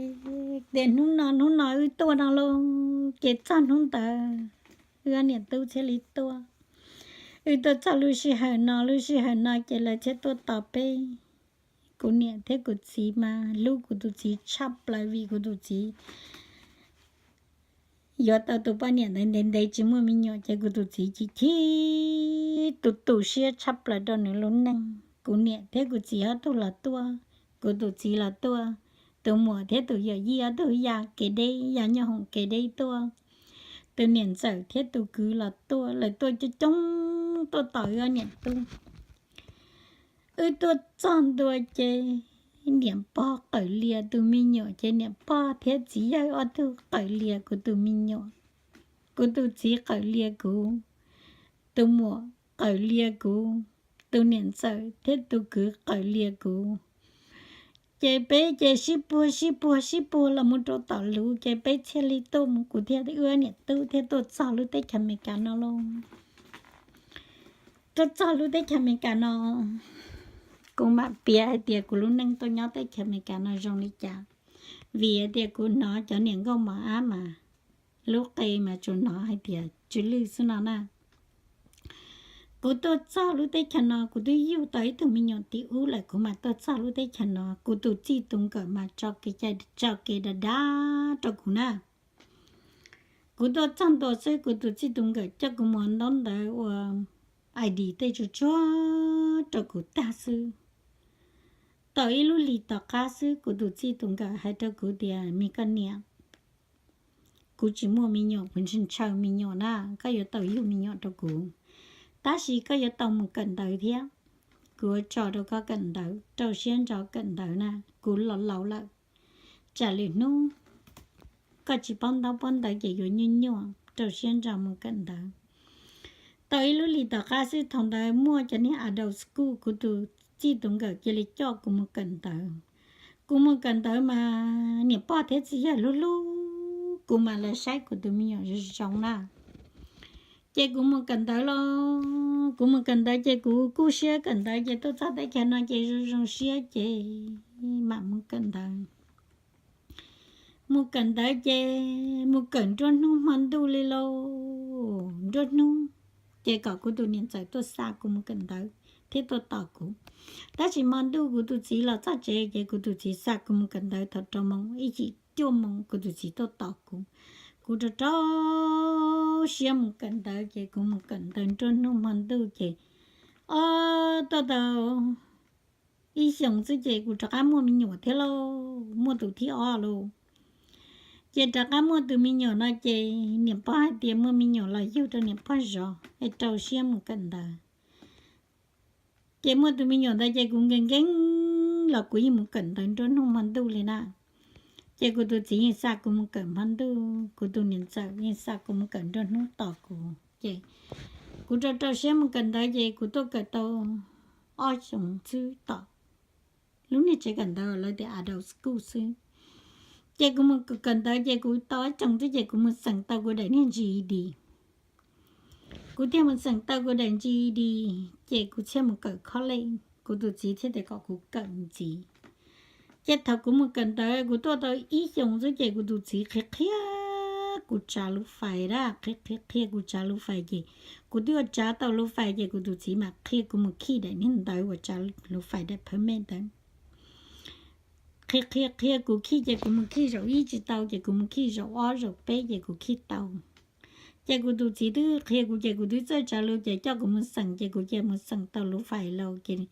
tias hnub no hnub no wb tuaj no lauj, ces txog hnub ntawd wb ob niam tub thiaj li tuaj. Wb tuaj txog lub sij hawm no, lub sij hawm no ces lawv thiaj tuaj tos peb. Kuv niam thiab kuv txiv mas hlub kuv tus txiv tshaj plaws vim kuv tus txiv yuav tau tus poj niam ntawd ntev ntev tsis muaj me nyuam ces kuv tus txiv chim chim tu tu siab tshaj plaws rau nws lub neej. Kuv niam thiab kuv txiv ob tug los tuaj, kuv tus txiv los tuaj, tus muam thiab tus yawm yij ob tug ya kev deb, ya nyob hoom kev deb tuaj, tus niam ntxawm thiab tus kwv los tuaj, lawv tuaj coob coob tuaj tos wb ob niam tub. Wb tuaj txog ntua ces niam pog qawm lias tus me nyuam ces niam pog thiab txiv yawg ob tug qawm lias kuv tus me nyuam. Kuv tus txiv qawm lias kuv, tus muam qawm lias kuv, tus niam ntxawm thiab tus kwv qawm lias kuv. Ces peb ces sib puag sib puag sib puag los mus rau tom lub ces peb thiaj li tuaj mus, kuv thiab wb niam tub thiaj tuaj txog lub teb chaws Amelikas no lauj. Tuaj txog lub teb chaws Amelikas no, kuv mam piav hais tias kuv lub neej tuaj nyob teb chaws Amelikas no zoo li cas. Vim hais tias kuv hnov cov niam nkauj mos ab mas lub qe mas tsuas hnov hais tias tsw lwj xwb no na. Kuv tuaj txog lub teb chaws no kuv twb yug tau ib tug me nyuam tim ub lawm kuv mam tuaj txog lub teb chaws no. Kuv tus txij tus nkawm mas tso kev cai tso kev dav dav rau kuv na. Kuv tuaj txog ntua xwb kuv tus txij tus nkawm coj kuv mus ntaub ntawv ua I D tej tsuag tsuag rau kuv tag xwb. Tau ib lub hlis tom qab xwb kuv tus txij tus nkawm hais rau kuv tias, me koj niam, kuv tsis muaj me nyuam, kuv ntshaw me nyuam na, koj yuav tau yug me nyuam rau kuv, tab sis koj yuav tau mus kawm ntawv thiab. Kuv yuav tso rau koj kawm ntawv, rau siab ntso kawm ntawv na, kuv los laus lawm. Tsam lwm hnub koj tsis paub ntaub paub ntawv ces yuav nyuaj nyuaj, rau siab ntso mus kawm ntawv. Tau ib lub hlis tom qab xwb thaum ntawd muaj cov niag adult school, kuv tus txij tus nkawm cia li coj kuv mus kawm ntawv. Kuv mus kawm ntawv mas niam pog thiab txiv yawg hlub hlub kuv mas lawv saib kuv tus me nyuam zoo zoo na. Ces kuv mus kawm ntawv los, kuv mus kawm ntawv ces kuv kuj siab kawm ntawv ces tuaj txog teb chaws no ces zoo zoo siab ces mam mus kawm ntawv. Mus kawm ntawv ces mus kawm nruab hnub hmo ntuj li lauj, nruab hnub. Ces kom kuv tus niam ntxawm tuaj xa kuv mus kawm ntawv thiab tuaj tos kuv. Tab sis hmo ntuj kuv tus txiv los txog tsev ces kuv tus txiv xa kuv mus kawm ntawv thaum rau moos, ib chim cuaj moos kuv tus txiv tuaj tos kuv. Kuv rau rau siab mus kawm ntawv ces kuv mus kawm ntawv nruab hnub hmo ntuj ces, o, tuaj tau ib xyoos xwb ces kuv rov qab muaj me nyuam thiab lauj, muaj tus thib ob lauj. Ces rov qab muaj tus me nyuam no ces niam pog hais tias muaj me nyuam los yug rau niam pog zov es rau siab mus kawm ntawv. Ces muaj tus me nyuam ntawd ces kuv nkees nkees los kuv yeej mus kawm ntawv nruab hnub hmo ntuj li na. Ces kuv tus txiv yeej xa kuv mus kawm hmo ntuj, kuv tus niam ntxawm yeej xa kuv mus kawm nruab hnub tos kuv. Ces kuv rau rau siab mus kawm ntawv ces kuv tuaj kawm tau ob xyoos xwb tom lub niag tsev kawm ntawv lawv tias adult school xwb. Ces kuv mus kawm ntawv ces kuv tau ob xyoos xwb ces kuv mus xeem tau kuv daim niag G E D. Kuv thiaj mus xeem tau kuv daim G E D, ces kuv thiaj mus kawm college. Kuv tus txiv thiaj tias kom kuv kawm ntxiv. Ces thaum kuv mus kawm ntawv kuv tuaj tau ib xyoos xwb ces kuv tus txiv qhia qhia kuv tsav lub fais dab, qhia qhia qhia kuv tsav lub fais ces kuv twb ua tsav tau lub fais ces kuv tus txiv mam qhia kuv mus khij daim niag ntawv uas tsav lub fais daim permit ntawd. Qhia qhia qhia kuv khij ces kuv mus khij zaum ib tsis tau ces kuv mus khij zaum ob zaum peb ces kuv khij tau. Ces kuv tus txiv twb qhia kuv ces kuv twb txawj tsav lub ces coj kuv mus xeem ces kuv cia mus xeem tau lub fais lauj ces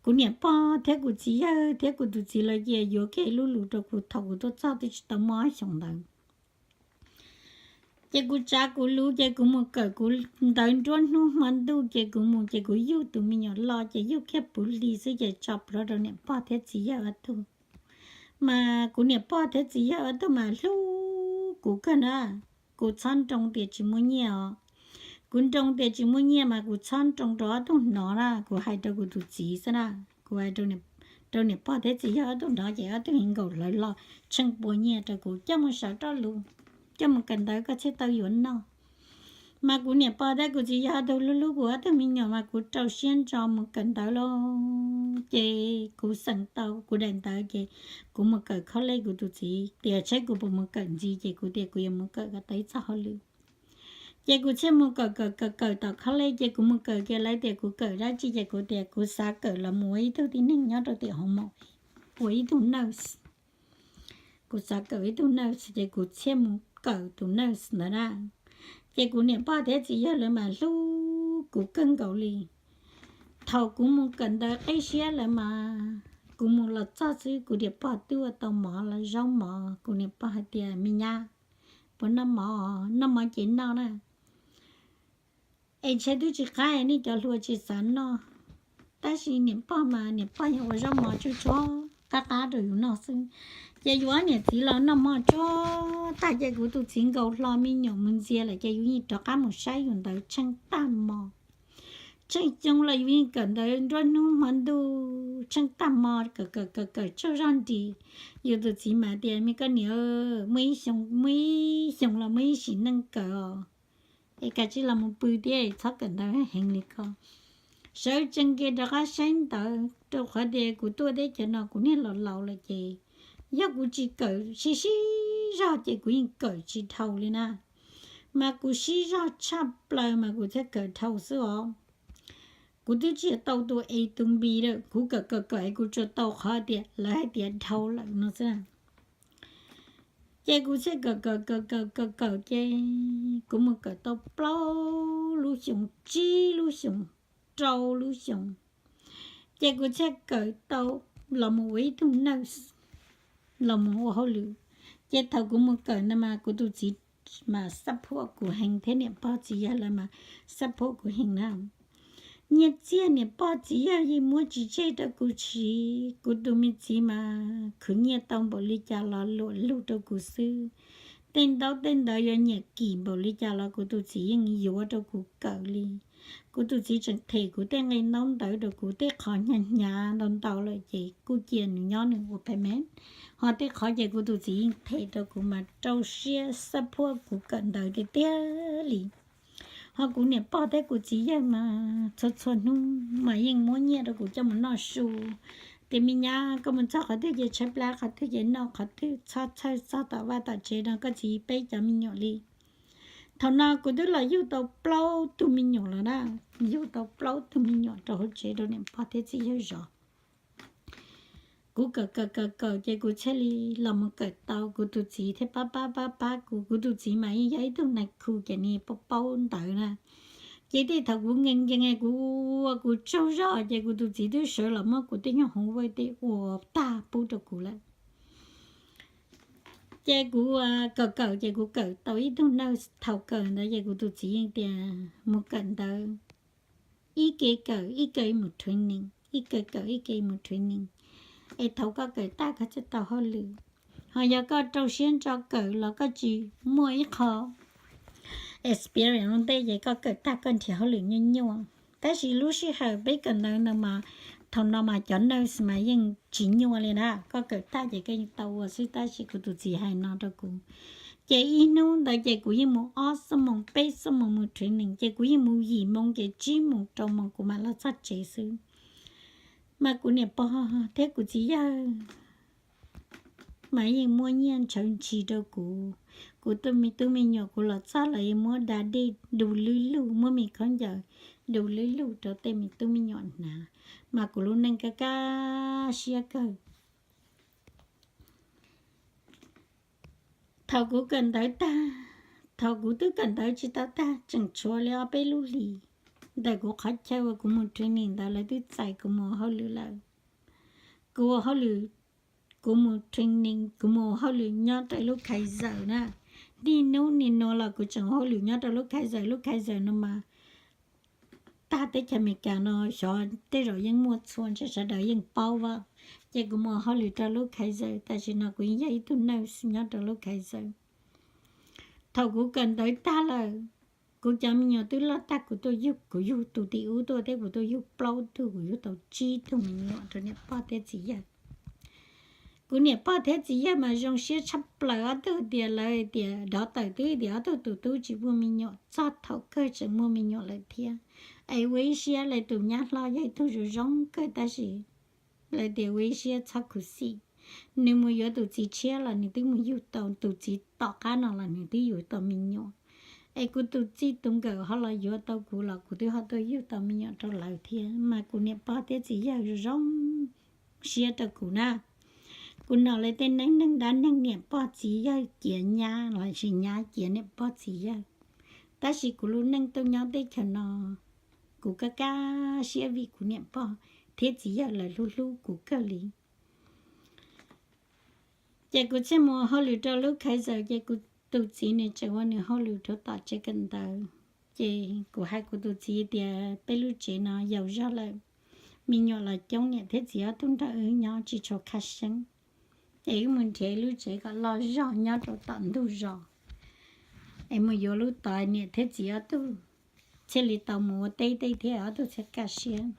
kuv niam pog thiab kuv txiv yawg thiab kuv tus txiv lawv cia yuav kiag ib lub lus rau kuv thaum kuv tuaj txog twb tsis tau muaj ob xyoos ntawd. Ces kuv tsav kuv lub ces kuv mus kawm kuv ntawv nruab hnub hmo ntuj ces kuv mus ces kuv yug tus me nyuam los ces yug kiag puv hli xwb ces tso plhuav rau niam pog thiab txiv yawg ob tug. Mas kuv niam pog thiab txiv yawg ob tug mas hlub kuv kawg na. Kuv txhob nroo tias tsis muaj nyiaj os. Kuv nroo tias tsis muaj nyiaj mas kuv txhob nroo rau ob tug hnov na, kuv hais rau kuv tus txiv xwb na. Kuv hais rau niam pog thiab txiv yawg ob tug hnov ces ob tug nkaum hlawv los tsheej pua nyiaj rau kuv coj mus sawv roj lus, coj mus kawm ntawv koj thiaj tau yuav noj. Mas kuv niam pog thiab kuv txiv yawg ob tug hlub hlub kuv ob tug me nyuam mas kuv rau siab ntso mus kawm ntawv lauj. Ces kuv xeem tau kuv daim ntawv ces kuv mus kawm college, kuv tus txiv tias saib kuv puas mus kawm ntxiv ces kuv tias kuv yuav mus kawm kom tau ib txoj hauj lwm. Ces kuv thiaj mus kawm kawm kawm kawm tom college ces kuv mus kawm ces lawv tias kuv kawm dab tsi ces kuv tias kuv xav kawm los mus ua ib tug tib neeg nyob rau tim hoos maum, ua ib tug nurse. Kuv xav kawm ib tug nurse ces kuv thiaj mus kawm tus nurse ntawd na. Ces kuv niam pog thiab txiv yawg lawv mas hlub kuv kawg nkaus li. Thaum kuv mus kawm ntawv qib siab lawv mas kuv mus los txog xwb kuv niam pog twb ua tau mov los zaub mov, kuv niam pog hais tias me nyab, puas noj mov? Noj mov ces noj na. Es ntshe twb tsis qab nej cov hluas tsis xav noj. Tab sis niam pog mas niam pog yeej ua zaub mov tsuag tsuag qab qab rau yus noj xwb. Ces yus ob niam txiv los noj mov tsuag tag ces kuv tus txiv nkaus hlo me nyuam mus ntxias lawm ces yus yeej rov qab mus saib yus ntawd tsheej tag hmo. Tsheej xyoo los yus yeej kawm ntawv nruab hnub hmo ntuj tsheej tag hmo, kawm kawm kawm kawm tsaug zog nris. Yus tus txiv mas tias, me koj niam, muaj ib xyoo los muaj ib sim neej kawm os, es kav tsij los mus pw thiab txhob kawm ntawv heev li ko. Sawv tsees kiag rov qab saib ntawv, rau qhov tias kuv tuaj teb chaws no kuv niag laus laus lawm ces yog kuv tsis kawm sib sib zog ces kuv yeej kawm tsis dhau li na. Mas kuv sib zog tshaj plaws mas kuv thiaj kawm dhau xwb os. Kuv twb tsis tau tus A tus B lawm, kuv kawm kawm kawm es kuv tsuas tau qhov tias lawv hais tias dhau lawm no xwb. Ces kuv thiaj kawm kawm kawm kawm kawm kawm ces kuv mus kawm tau plaub lub xyoos, tsib lub xyoos, rau lub xyoos, ces kuv thiaj kawm tau los mus ua ib tug nurse, los mus ua hauj lwm. Ces thaum kuv mus kawm ntawd mas kuv tus txiv mas support kuv heev thiab niam pog txiv yawg lawv mas support kuv heev na. Nyiaj txiag niam pog txiv yawg yeej muab tsis tseg rau kuv siv, kuv tus me txiv mas khwv nyiaj tau npaum li cas los luam lug rau kuv xwb. Tej ntaub tej ntawv yuav nyiam kim npaum li cas los kuv tus txiv yeej yuav rau kuv kawm li. Kuv tus txiv tseem them kuv tej nqe ntaub ntawv rau kuv, tej qhov hnyav hnyav ntau ntau lawm ces kuj cia nws nyob nws ua payment, ho tej qhov ces kuv tus txiv yeej them rau kuv mas rau siab support kuv kawm ntawv tiag tiag li. Ho kuv niam pog thiab kuv txiv yawg mas txhua txhua hnub mas yeej muab nyiaj rau kuv coj mus noj su. Tias me nyab, koj mus txog qhov twg ces tshaib plab qhov twg ces noj qhov twg, txhob txhawj txog tom vaj tom tsev no koj txiv peb cov me nyuam li. Thaum no kuv twb los yug tau plaub tug me nyuam lawm na, yug tau plaub tug me nyuam rau hauv tsev rau niam pog thiab txiv yawg zov. Kuv kawm kawm kawm kawm ces kuv thiaj li los mus kawm tau, kuv tus txiv thiaj pab pab pab pab kuv. Kuv tus txiv mas yeej yog ib tug nais khu ces nws paub paub ntawv na. Ces tej thaum kuv nkees nkees kuv ua kuv tsaug zog ces kuv tus txiv twb sawv los muab kuv tej nyuag homework tej ua tag pub rau kuv lawm. Ces kuv kawm kawm ces kuv kawm tau ib tug nurse, thaum kawm ntawd ces kuv tus txiv yeej tias mus kawm ntawv, ib ke kawm ib ke mus training, ib ke kawm ib ke mus training, es thaum koj kawm tag koj thiaj tau hauj lwm. Ho yog koj rau siab ntso kawm los koj tsis muaj ib qho experience ua ntej ces koj kawm tag koj nrhiav hauj lwm nyuaj nyuaj. Tab sis lub sij hawm peb kawm ntawv ntawd mas, thaum no mas cov nurse mas yeej tsis nyuaj li na, koj kawm tag ces koj yeej tau ua xwb. Tab sis kuv tus txiv hais no rau kuv, ces ib hnub ntawd ces kuv yeej mus ob xuab moos peb xuab moos mus training, ces kuv yeej mus yim moo ces tsib moos rau moos kuv mam los txog tsev xwb. Mas kuv niam pog thiab kuv txiv yawg mas yeej muab nyiaj ntshaw ntshis rau kuv. Kuv tus me tub me nyuam kuv los txog los yeej muab da dej du lub lug, muab me khaub ncaws du lub lug rau tej me tub me nyuam hnav. Mas kuv lub neej kaj kaj siab kawg. Thaum kuv kawm ntawv tag, thaum kuv twb kawm ntawv tsis tau tag, tseem tshuav li ob peb lub hlis ntawm kuv qhov chaw uas kuv mus training ntawd lawv twb txais kuv mus ua hauj lwm lawm. Kuv ua hauj lwm, kuv mus training, kuv mus ua hauj lwm nyob rau lub Kaiser na. Niaj hnub nim no los kuv tseem ua hauj lwm nyob rau lub Kaiser. Lub Kaiser no mas tag teb chaws Amelikas no xyov tej zaum yeej muaj txhua ntshai sawv daws yeej paub a. Ces kuv mus ua hauj lwm rau lub Kaiser, tam sim no kuv yeej yog ib tug nurse nyob rau lub Kaiser. Thaum kuv kawm ntawv tag lawm, kuv cov me nyuam twb loj tag kuv tuaj yug, kuv yug tus tim ub tuaj thiab kuv tuaj yug plaub tug, kuv yug tau tsib tug me nyuam rau niam pog thiab txiv yawg. Kuv niam pog thiab txiv yawg mas zoo siab tshaj plaws, ob tug tias lawv tias dov tawm twb tias ob tug tus tub tsis muaj me nyuam, txog thaum kawg tseem muaj me nyuam lawm thiab. Es ua ib siab lawv tus nyab hlob yog ib tug zoo zoo kawg tab sis lawv tias ua ib siab txhob khuv xim, nws mus yuav tus txiv tshiab los nws twb mus yug tau, tus txiv tom qab no los nws twb yug tau me nyuam. Es kuv tus txij tus nkawm ho los yuav tau kuv los kuv twb ho tuaj yug tau me nyuam rau lawv thiab. Mas kuv niam pog thiab txiv yawg zoo zoo siab rau kuv na. Kuv hnov lawv tej neej neeg dab neeg niam pog txiv yawg ciav nyab los sis nyab ciav niam pog txiv yawg. Tab sis kuv lub neej tuaj nyob teb chaws no, kuv kaj kaj siab vim kuv niam pog thiab txiv yawg lawv hlub hlub kuv kawg li. Ces kuv thiaj mus hauj lwm rau lub Kaiser, ces kuv tus txiv nws tseem ua nws hauj lwm rau tom tsev kawm ntawv. Ces kuv hais kuv tus txiv tias peb lub tsev no yaus zog lawm, me nyuam los coob, niam thiab txiv ob tug nrog wb nyob tsis tshua khab seeb. Es wb mus nrhiav lub tsev kom loj zog nyob rau tom ntug zos, es mus yuav lub tod, niam thiab txiv ob tug thiaj li tau mus ua teb tej thiab ob tug thiaj kaj siab.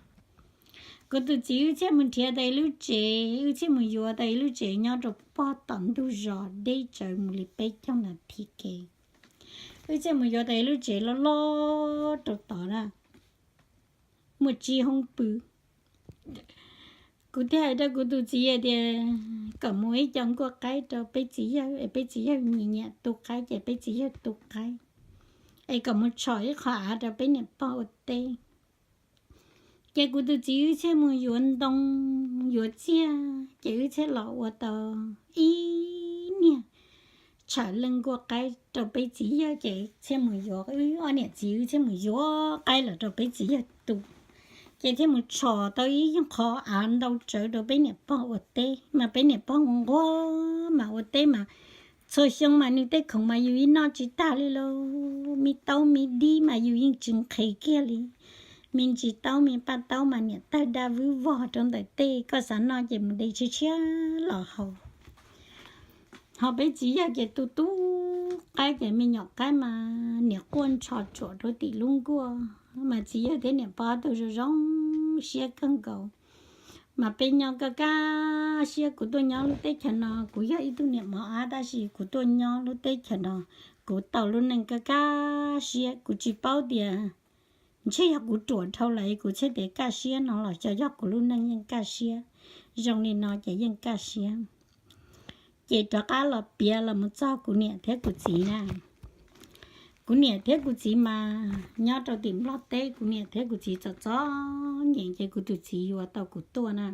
Kuv tus txiv wb thiaj mus nrhiav tau ib lub tsev, wb thiaj mus yuav tau ib lub tsev nyob rau pog tom ntug zos deb tsawv mus li peb caug nas this kev. Wb thiaj mus yuav tau ib lub tsev loj loj rau tod na, muaj tsib hoob pw. Kuv thiaj hais rau kuv tus txiv hais tias kom mus ib co nkuaj qaib rau peb txiv yawg, es peb txiv yawg nyiam nyiam tu qaib ces peb txiv yawg tu qaib, es kom mus tshom ib qho av rau peb niam pog ua teb. Ces kuv tus txiv wb thiaj mus yuav ntoo, yuav txiag, ces wb thiaj los ua tau ib niag tsham leej nkuaj qaib rau peb txiv yawg, ces thiaj mus yuav, wb ob niam txiv wb thiaj mus yuav qaib los rau peb txiv yawg tu. Ces thiaj mus tshom tau ib qho av ntau tsawv rau peb niam pog ua teb, mas peb niam pog nquag nquag mas ua teb mas txhua xyoo mas nws tej khoom mas yus yeej noj tsis tag li lauj, me taub me dib mas yus yeej tsis nqhis kiag li. Me ntsis taub me paj taub mas niam tawg daj vwb vog rau ntawm tej, koj xav noj ces mus de tshiab tshiab los haus. Ho peb txiv yawg ces tu tu qaib ces me nyuam qaib mas niam quaj ntsho tsuam rau tim lub nkuaj, mas txiv yawg thiab niam pog ob tug zoo zoo siab kawg nkaus. Mas peb nyob kaj kaj siab, kuv tuaj nyob lub teb chaws no, kuv yog ib tug niam mos ab tab sis kuv tuaj nyob lub teb chaws no, kuv tau lub neej kaj kaj siab, kuv tsis paub tias ntshe yog kuv ruam dhau lawm kuv thiaj tias kaj siab no los xyov yog kuv lub neej yeej kaj siab, zoo li no ces yeej kaj siab. Ces rov qab los piav los mus txog kuv niam thiab kuv txiv na. Kuv niam thiab kuv txiv mas nyob rau tim Nplog teb, kuv niam thiab kuv txiv txom txom nyem ces kuv tus txiv yuav tau kuv tuaj na.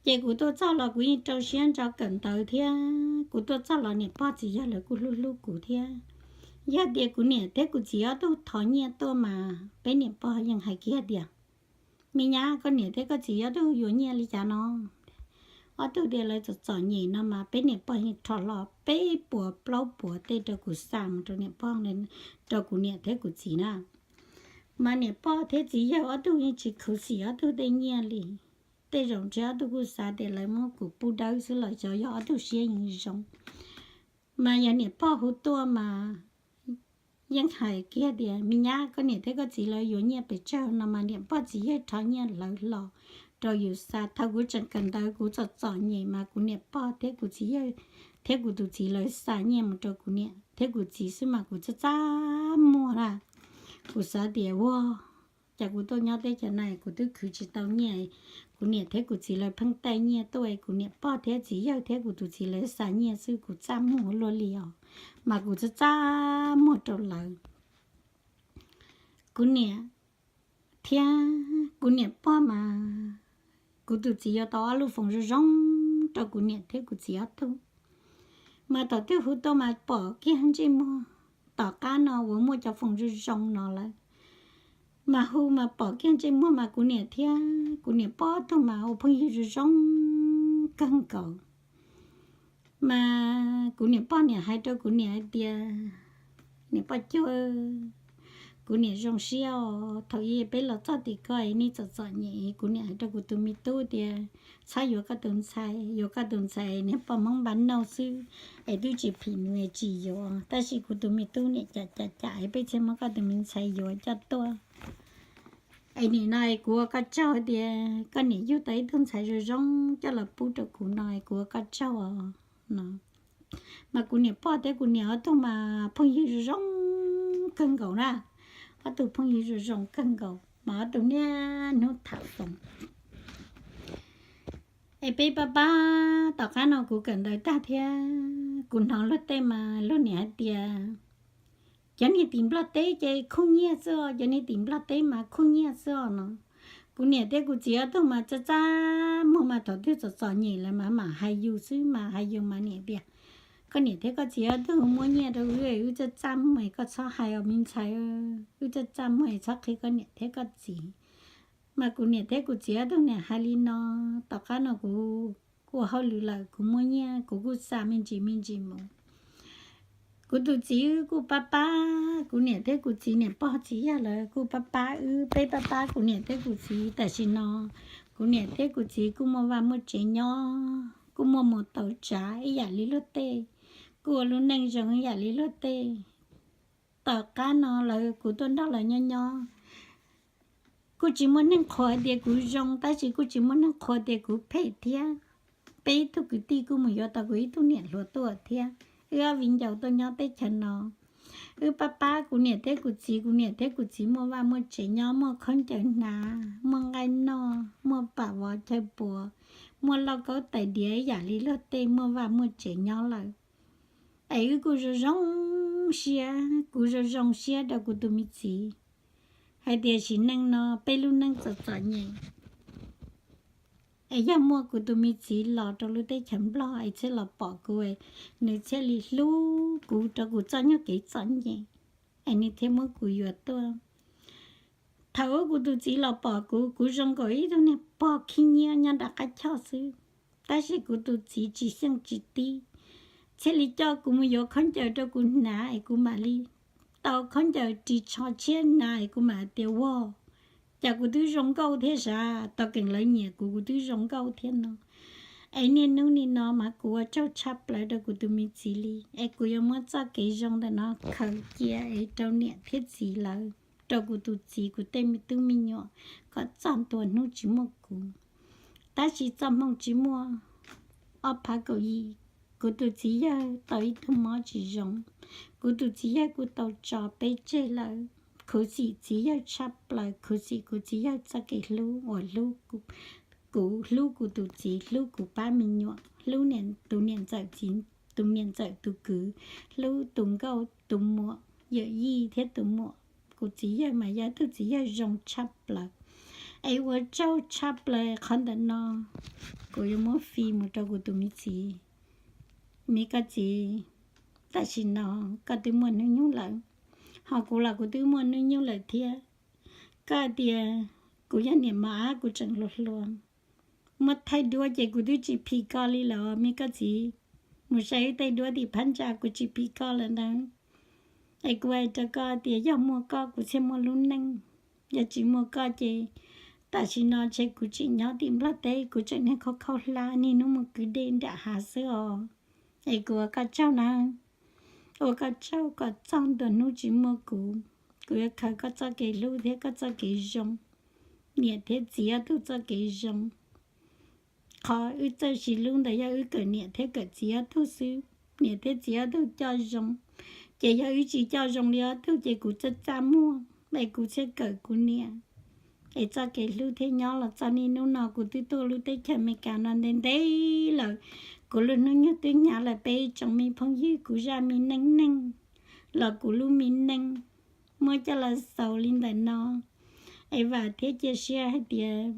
Ces kuv tuaj txog los kuv yeej rau siab ntso kawm ntawv thiab, kuv tuaj txog los niam pog txiv yawg lawv kuj hlub hlub kuv thiab. Yog tias kuv niam thiab kuv txiv ob tug thov nyiaj tuaj mas peb niam pog yeej hais kiag tias, me nyab, koj niam thiab koj txiv ob tug yuav nyiaj li cas no? Ob tug tias lawv txom txom nyem no mas peb niam pog yeej rho hlo peb puas plaub puas tej rau kuv xa mus rau niam pog, rau kuv niam thiab kuv txiv na. Mas niam pog thiab txiv yawg ob tug yeej tsis khuv xim ob tug tej nyiaj li. Tej zaum ntshe ob tug kuj xav tias lawv muab kuv pub dawb xwb los xyov yog ob tug siab yeej zoo. Mas yog niam pog hu tuaj mas yeej hais kiag tias, me nyab, koj niam thiab koj txiv lawv yuav nyiaj pes tsawg no mas niam pog txiv yawg rho nyiaj lawv hlo rau yus xa. Thaum kuv tseem kawm ntawv kuv txom txom nyem mas kuv niam pog thiab kuv txiv yawg thiab kuv tus txiv lawv xa nyiaj mus rau kuv niam thiab kuv txiv xwb mas kuv txaj txaj muag na. Kuv xav tias ua cas kuv tuaj nyob teb chaws no kuv twb khwv tsis tau nyiaj, kuv niam thiab kuv txiv lawv pheej taij nyiaj tuaj, kuv niam pog thiab txiv yawg thiab kuv tus txiv lawv xa nyiaj xwb kuv txaj muag luaj li os. Mas kuv txaj txaj muag rau lawv. Kuv niam thiab kuv niam pog mas kuv tus txiv yuav tau ob lub foos zoo zoo rau kuv niam thiab kuv txiv ob tug. Mas thaum twg hu tuaj mas pom kiag ntsej muag, tom qab no uas muaj cov foos zoo zoo no lawm, mas hu mas pom kiag ntsej muag mas kuv niam thiab kuv niam pog ob tug mas ua phooj ywg zoo zoo kawg nkaus. Mas kuv niam pog niam hais rau kuv niam hais tias, niam pog cuag, kuv niam zoo siab os, thaum ub peb los txog tim ko nej txom txom nyem. Kuv niam hais rau kuv tus me tub tias, txhob yuav koj tus ntxhais, yuav koj tus ntxhais niag poj Hmoob npab nauj xwb, es twb tsis phim nws tsis yuav. Tab sis kuv tus me tub niam cam cam cam es peb thiaj muab koj tus me ntxhais yuav coj tuaj. Es nim no es kuv ua koj tsaug tias koj niam yug tau ib tug ntxhais zoo zoo coj los pub rau kuv no es kuv ua koj tsaug os no. Mas kuv niam pog thiab kuv niam ob tug mas phooj ywg zoo zoo kawg nkaus na. Ob tug phooj ywg zoo zoo kawg nkaus mas ob tug niaj hnub tham foos. Es peb pab pab tom qab no kuv kawm ntawv tag thiab kuv hnov luag tej mas luag niam hais tias, cov niag tim Nplog teb ces khuj nyiaj xwb os, cov niag tim Nplog teb mas khuj nyiaj xwb os no. Kuv niam thiab kuv txiv ob tug mas txaj txaj muag mas thaum twg txom txom nyem lawm mas mam hais yus xwb mas hais yus mas niam tias, koj niam thiab koj txiv ob tug muab nyiaj rau wb, wb txaj txaj muag, koj txhob hais os me ntxhais, wb txaj txaj muag txhob qhia koj niam thiab koj txiv. Mas kuv niam thiab kuv txiv ob tug niam hais li no, tom qab no kuv ua hauj lwm lawm kuv muaj nyiaj kuv kuj xa me ntsis me ntsis mus. Kuv tus txiv wb kuj pab pab kuv niam thiab kuv txiv niam pog txiv yawg lawv kuj pab pab wb, peb pab pab kuv niam thiab kuv txiv. Tam sim no kuv niam thiab kuv txiv kuj muaj vaj muaj tsev nyob, kuj muaj mus tau tsav ib yam li luag tej, kuj ua lub neej zoo ib yam li luag tej. Tom qab no lawv kuv tuaj nrog lawv nyob nyob, kuj tsis muaj neeg qhuas tias kuv zoo, tab sis kuj tsis muaj neeg qhuas tias kuv phem thiab. Peb ib tug kwv tij kuj mus yuav tau kuv ib tug niam hluas tuaj thiab, wb ob viv ncaus tuaj nyob teb chaws no. Wb pab pab kuv niam thiab kuv txiv, kuv niam thiab kuv txiv muaj vaj muaj tsev nyob, muaj khaub ncaws hnav, muaj nqaij noj, muaj pam vov chaw puas, muaj lauj kaub tais diav ib yam li luag tej muaj vaj muaj tsev nyob lawm. Es wb kuj zoo zoo siab, kuv zoo zoo siab rau kuv tus me txiv hais tias sim neej no peb lub neej txom txom nyem, es yog muaj kuv tus me txiv los rau lub teb chaws Nplog es thiaj los pom kuv, nws thiaj li hlub kuv rau kuv txoj nyuag kev txom nyem, es nws thiaj muab kuv yuav tuaj. Thaum ub kuv tus txiv los pom kuv, kuv zoo nkaus ib tug niag pog khib nyiab nyob nram qab choj xwb, tab sis kuv tus txiv tsis xyeej tsis tib, thiaj li coj kuv mus yuav khaub ncaws rau kuv hnav es kuv mam li tau khaub ncaws ris tsho tshiab hnav es kuv mam tias ua cas kuv twb zoo nkauj thiab sav, tau keem lawv nyiam kuv, kuv twb zoo nkauj thiab no. Es niaj hnub nim no mas kuv ua tsaug tshaj plaws rau kuv tus me txiv li, es kuv yuav muab txoj kev zoo ntawm no khaws cia es rau niam thiab txiv lawv, rau kuv tus txiv, kuv tej me tub me nyuam, kom txog ntua hnub tsis muaj kuv. Tab sis txoj hmoo tsis muaj, ob phav kaum yim, kuv tus txiv yawg tau ib tug mob tsis zoo, kuv tus txiv yawg kuj tau tso peb tseg lawm. Khuv xim txiv yawg tshaj plaws, khuv xim kuv txiv yawg txoj kev hlub uas hlub kuv, hlub kuv tus txiv, hlub kuv pab me nyuam, hlub tus niam ntxawm txiv, tus niam ntxawm tus kwv, hlub tus nkauj tus muam, yawm yij thiab tus muam. Kuv txiv yawg mas yog ib tug txiv yawg zoo tshaj plaws, es ua tsaug tshaj plaws qhov ntawm no. Kuv yuav muab fij mus rau kuv tus me txiv. Me koj txiv, tam sim no koj twb muaj hnub nyoog lawm, ho kuv los kuv twb muaj hnub nyoog lawm thiab. Koj tias kuv yog niam mos ab kuv tseem hluas hluas, muab thaij duab ces kuv twb tsis phim koj li lawm me koj txiv. Mus saib wb tej duab tim phab ntsa kuv tsis phim koj lawm ntag. Es kuv hais rau koj tias yog muaj koj kuv thiaj muaj lub neej, yog tsis muaj koj ces tam sim no ntshe kuv tseem nyob tim Nplog teb, kuv tseem niag khaub khaub hlab niaj hnub mus kwv dej nram hav xwb os. Es kuv ua koj tsaug na, ua koj tsaug kom txog ntua hnub tsis muaj kuv, kuv yuav khaws koj txoj kev hlub thiab koj txoj kev zoo, niam thiab txiv ob tug txoj kev zoo. Qhov wb txawj sib hlub ntawd yog wb kawm niam thiab kawm txiv ob tug xwb. Niam thiab txiv ob tug coj zoo, ces yog wb tsis coj zoo li ob tug ces kuv txaj txaj muag es kuv thiaj kawm kuv niam. Es txoj kev hlub thiaj nyob los txog niaj hnub no. Kuv twb tuaj lub teb chaws Amelikas no ntev ntev lawm, kuv lub hnub nyoog twb hnyav lawm. Peb tsoom me phooj ywg, kuv zaj me neej neeg los kuv lub me neej muab coj los xaus li ntawm no. Es vam thiab cia siab hais tias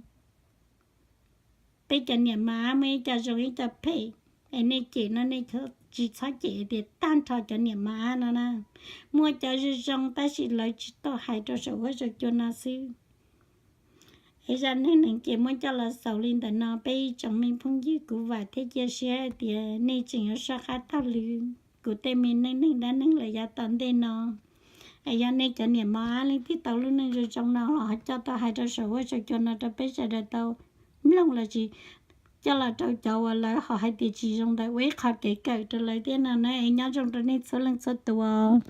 peb cov niam mos ab muaj ib co zoo ib co phem, es nej cem no nej tsis txhob cem tias tag nrho cov niam mos ab no na. Muaj cov zoo zoo tab sis lawv tsis tau hais rau saum huab saum cua no xwb. Es zaj neej neeg ces muab coj los xaus li ntawm no. Peb ib tsoom me phooj ywg, kuv vam thiab cia siab hais tias nej tseem yuav soj qab taug lw kuv tej me neej neeg dab neeg lawm yav tom ntej no. Es yog nej cov niam mos ab leej twg tau lub neej zoo zoo no los ho coj tau hais rau saum huab saum cua no rau peb sawv daws tau mloog lossis coj los rau cov uas lawv ho hais tias tsis zoo ntawd ua ib qho kev kawm rau lawv thiab no na. Es nyob zoo rau nej txhua leej txhua tus.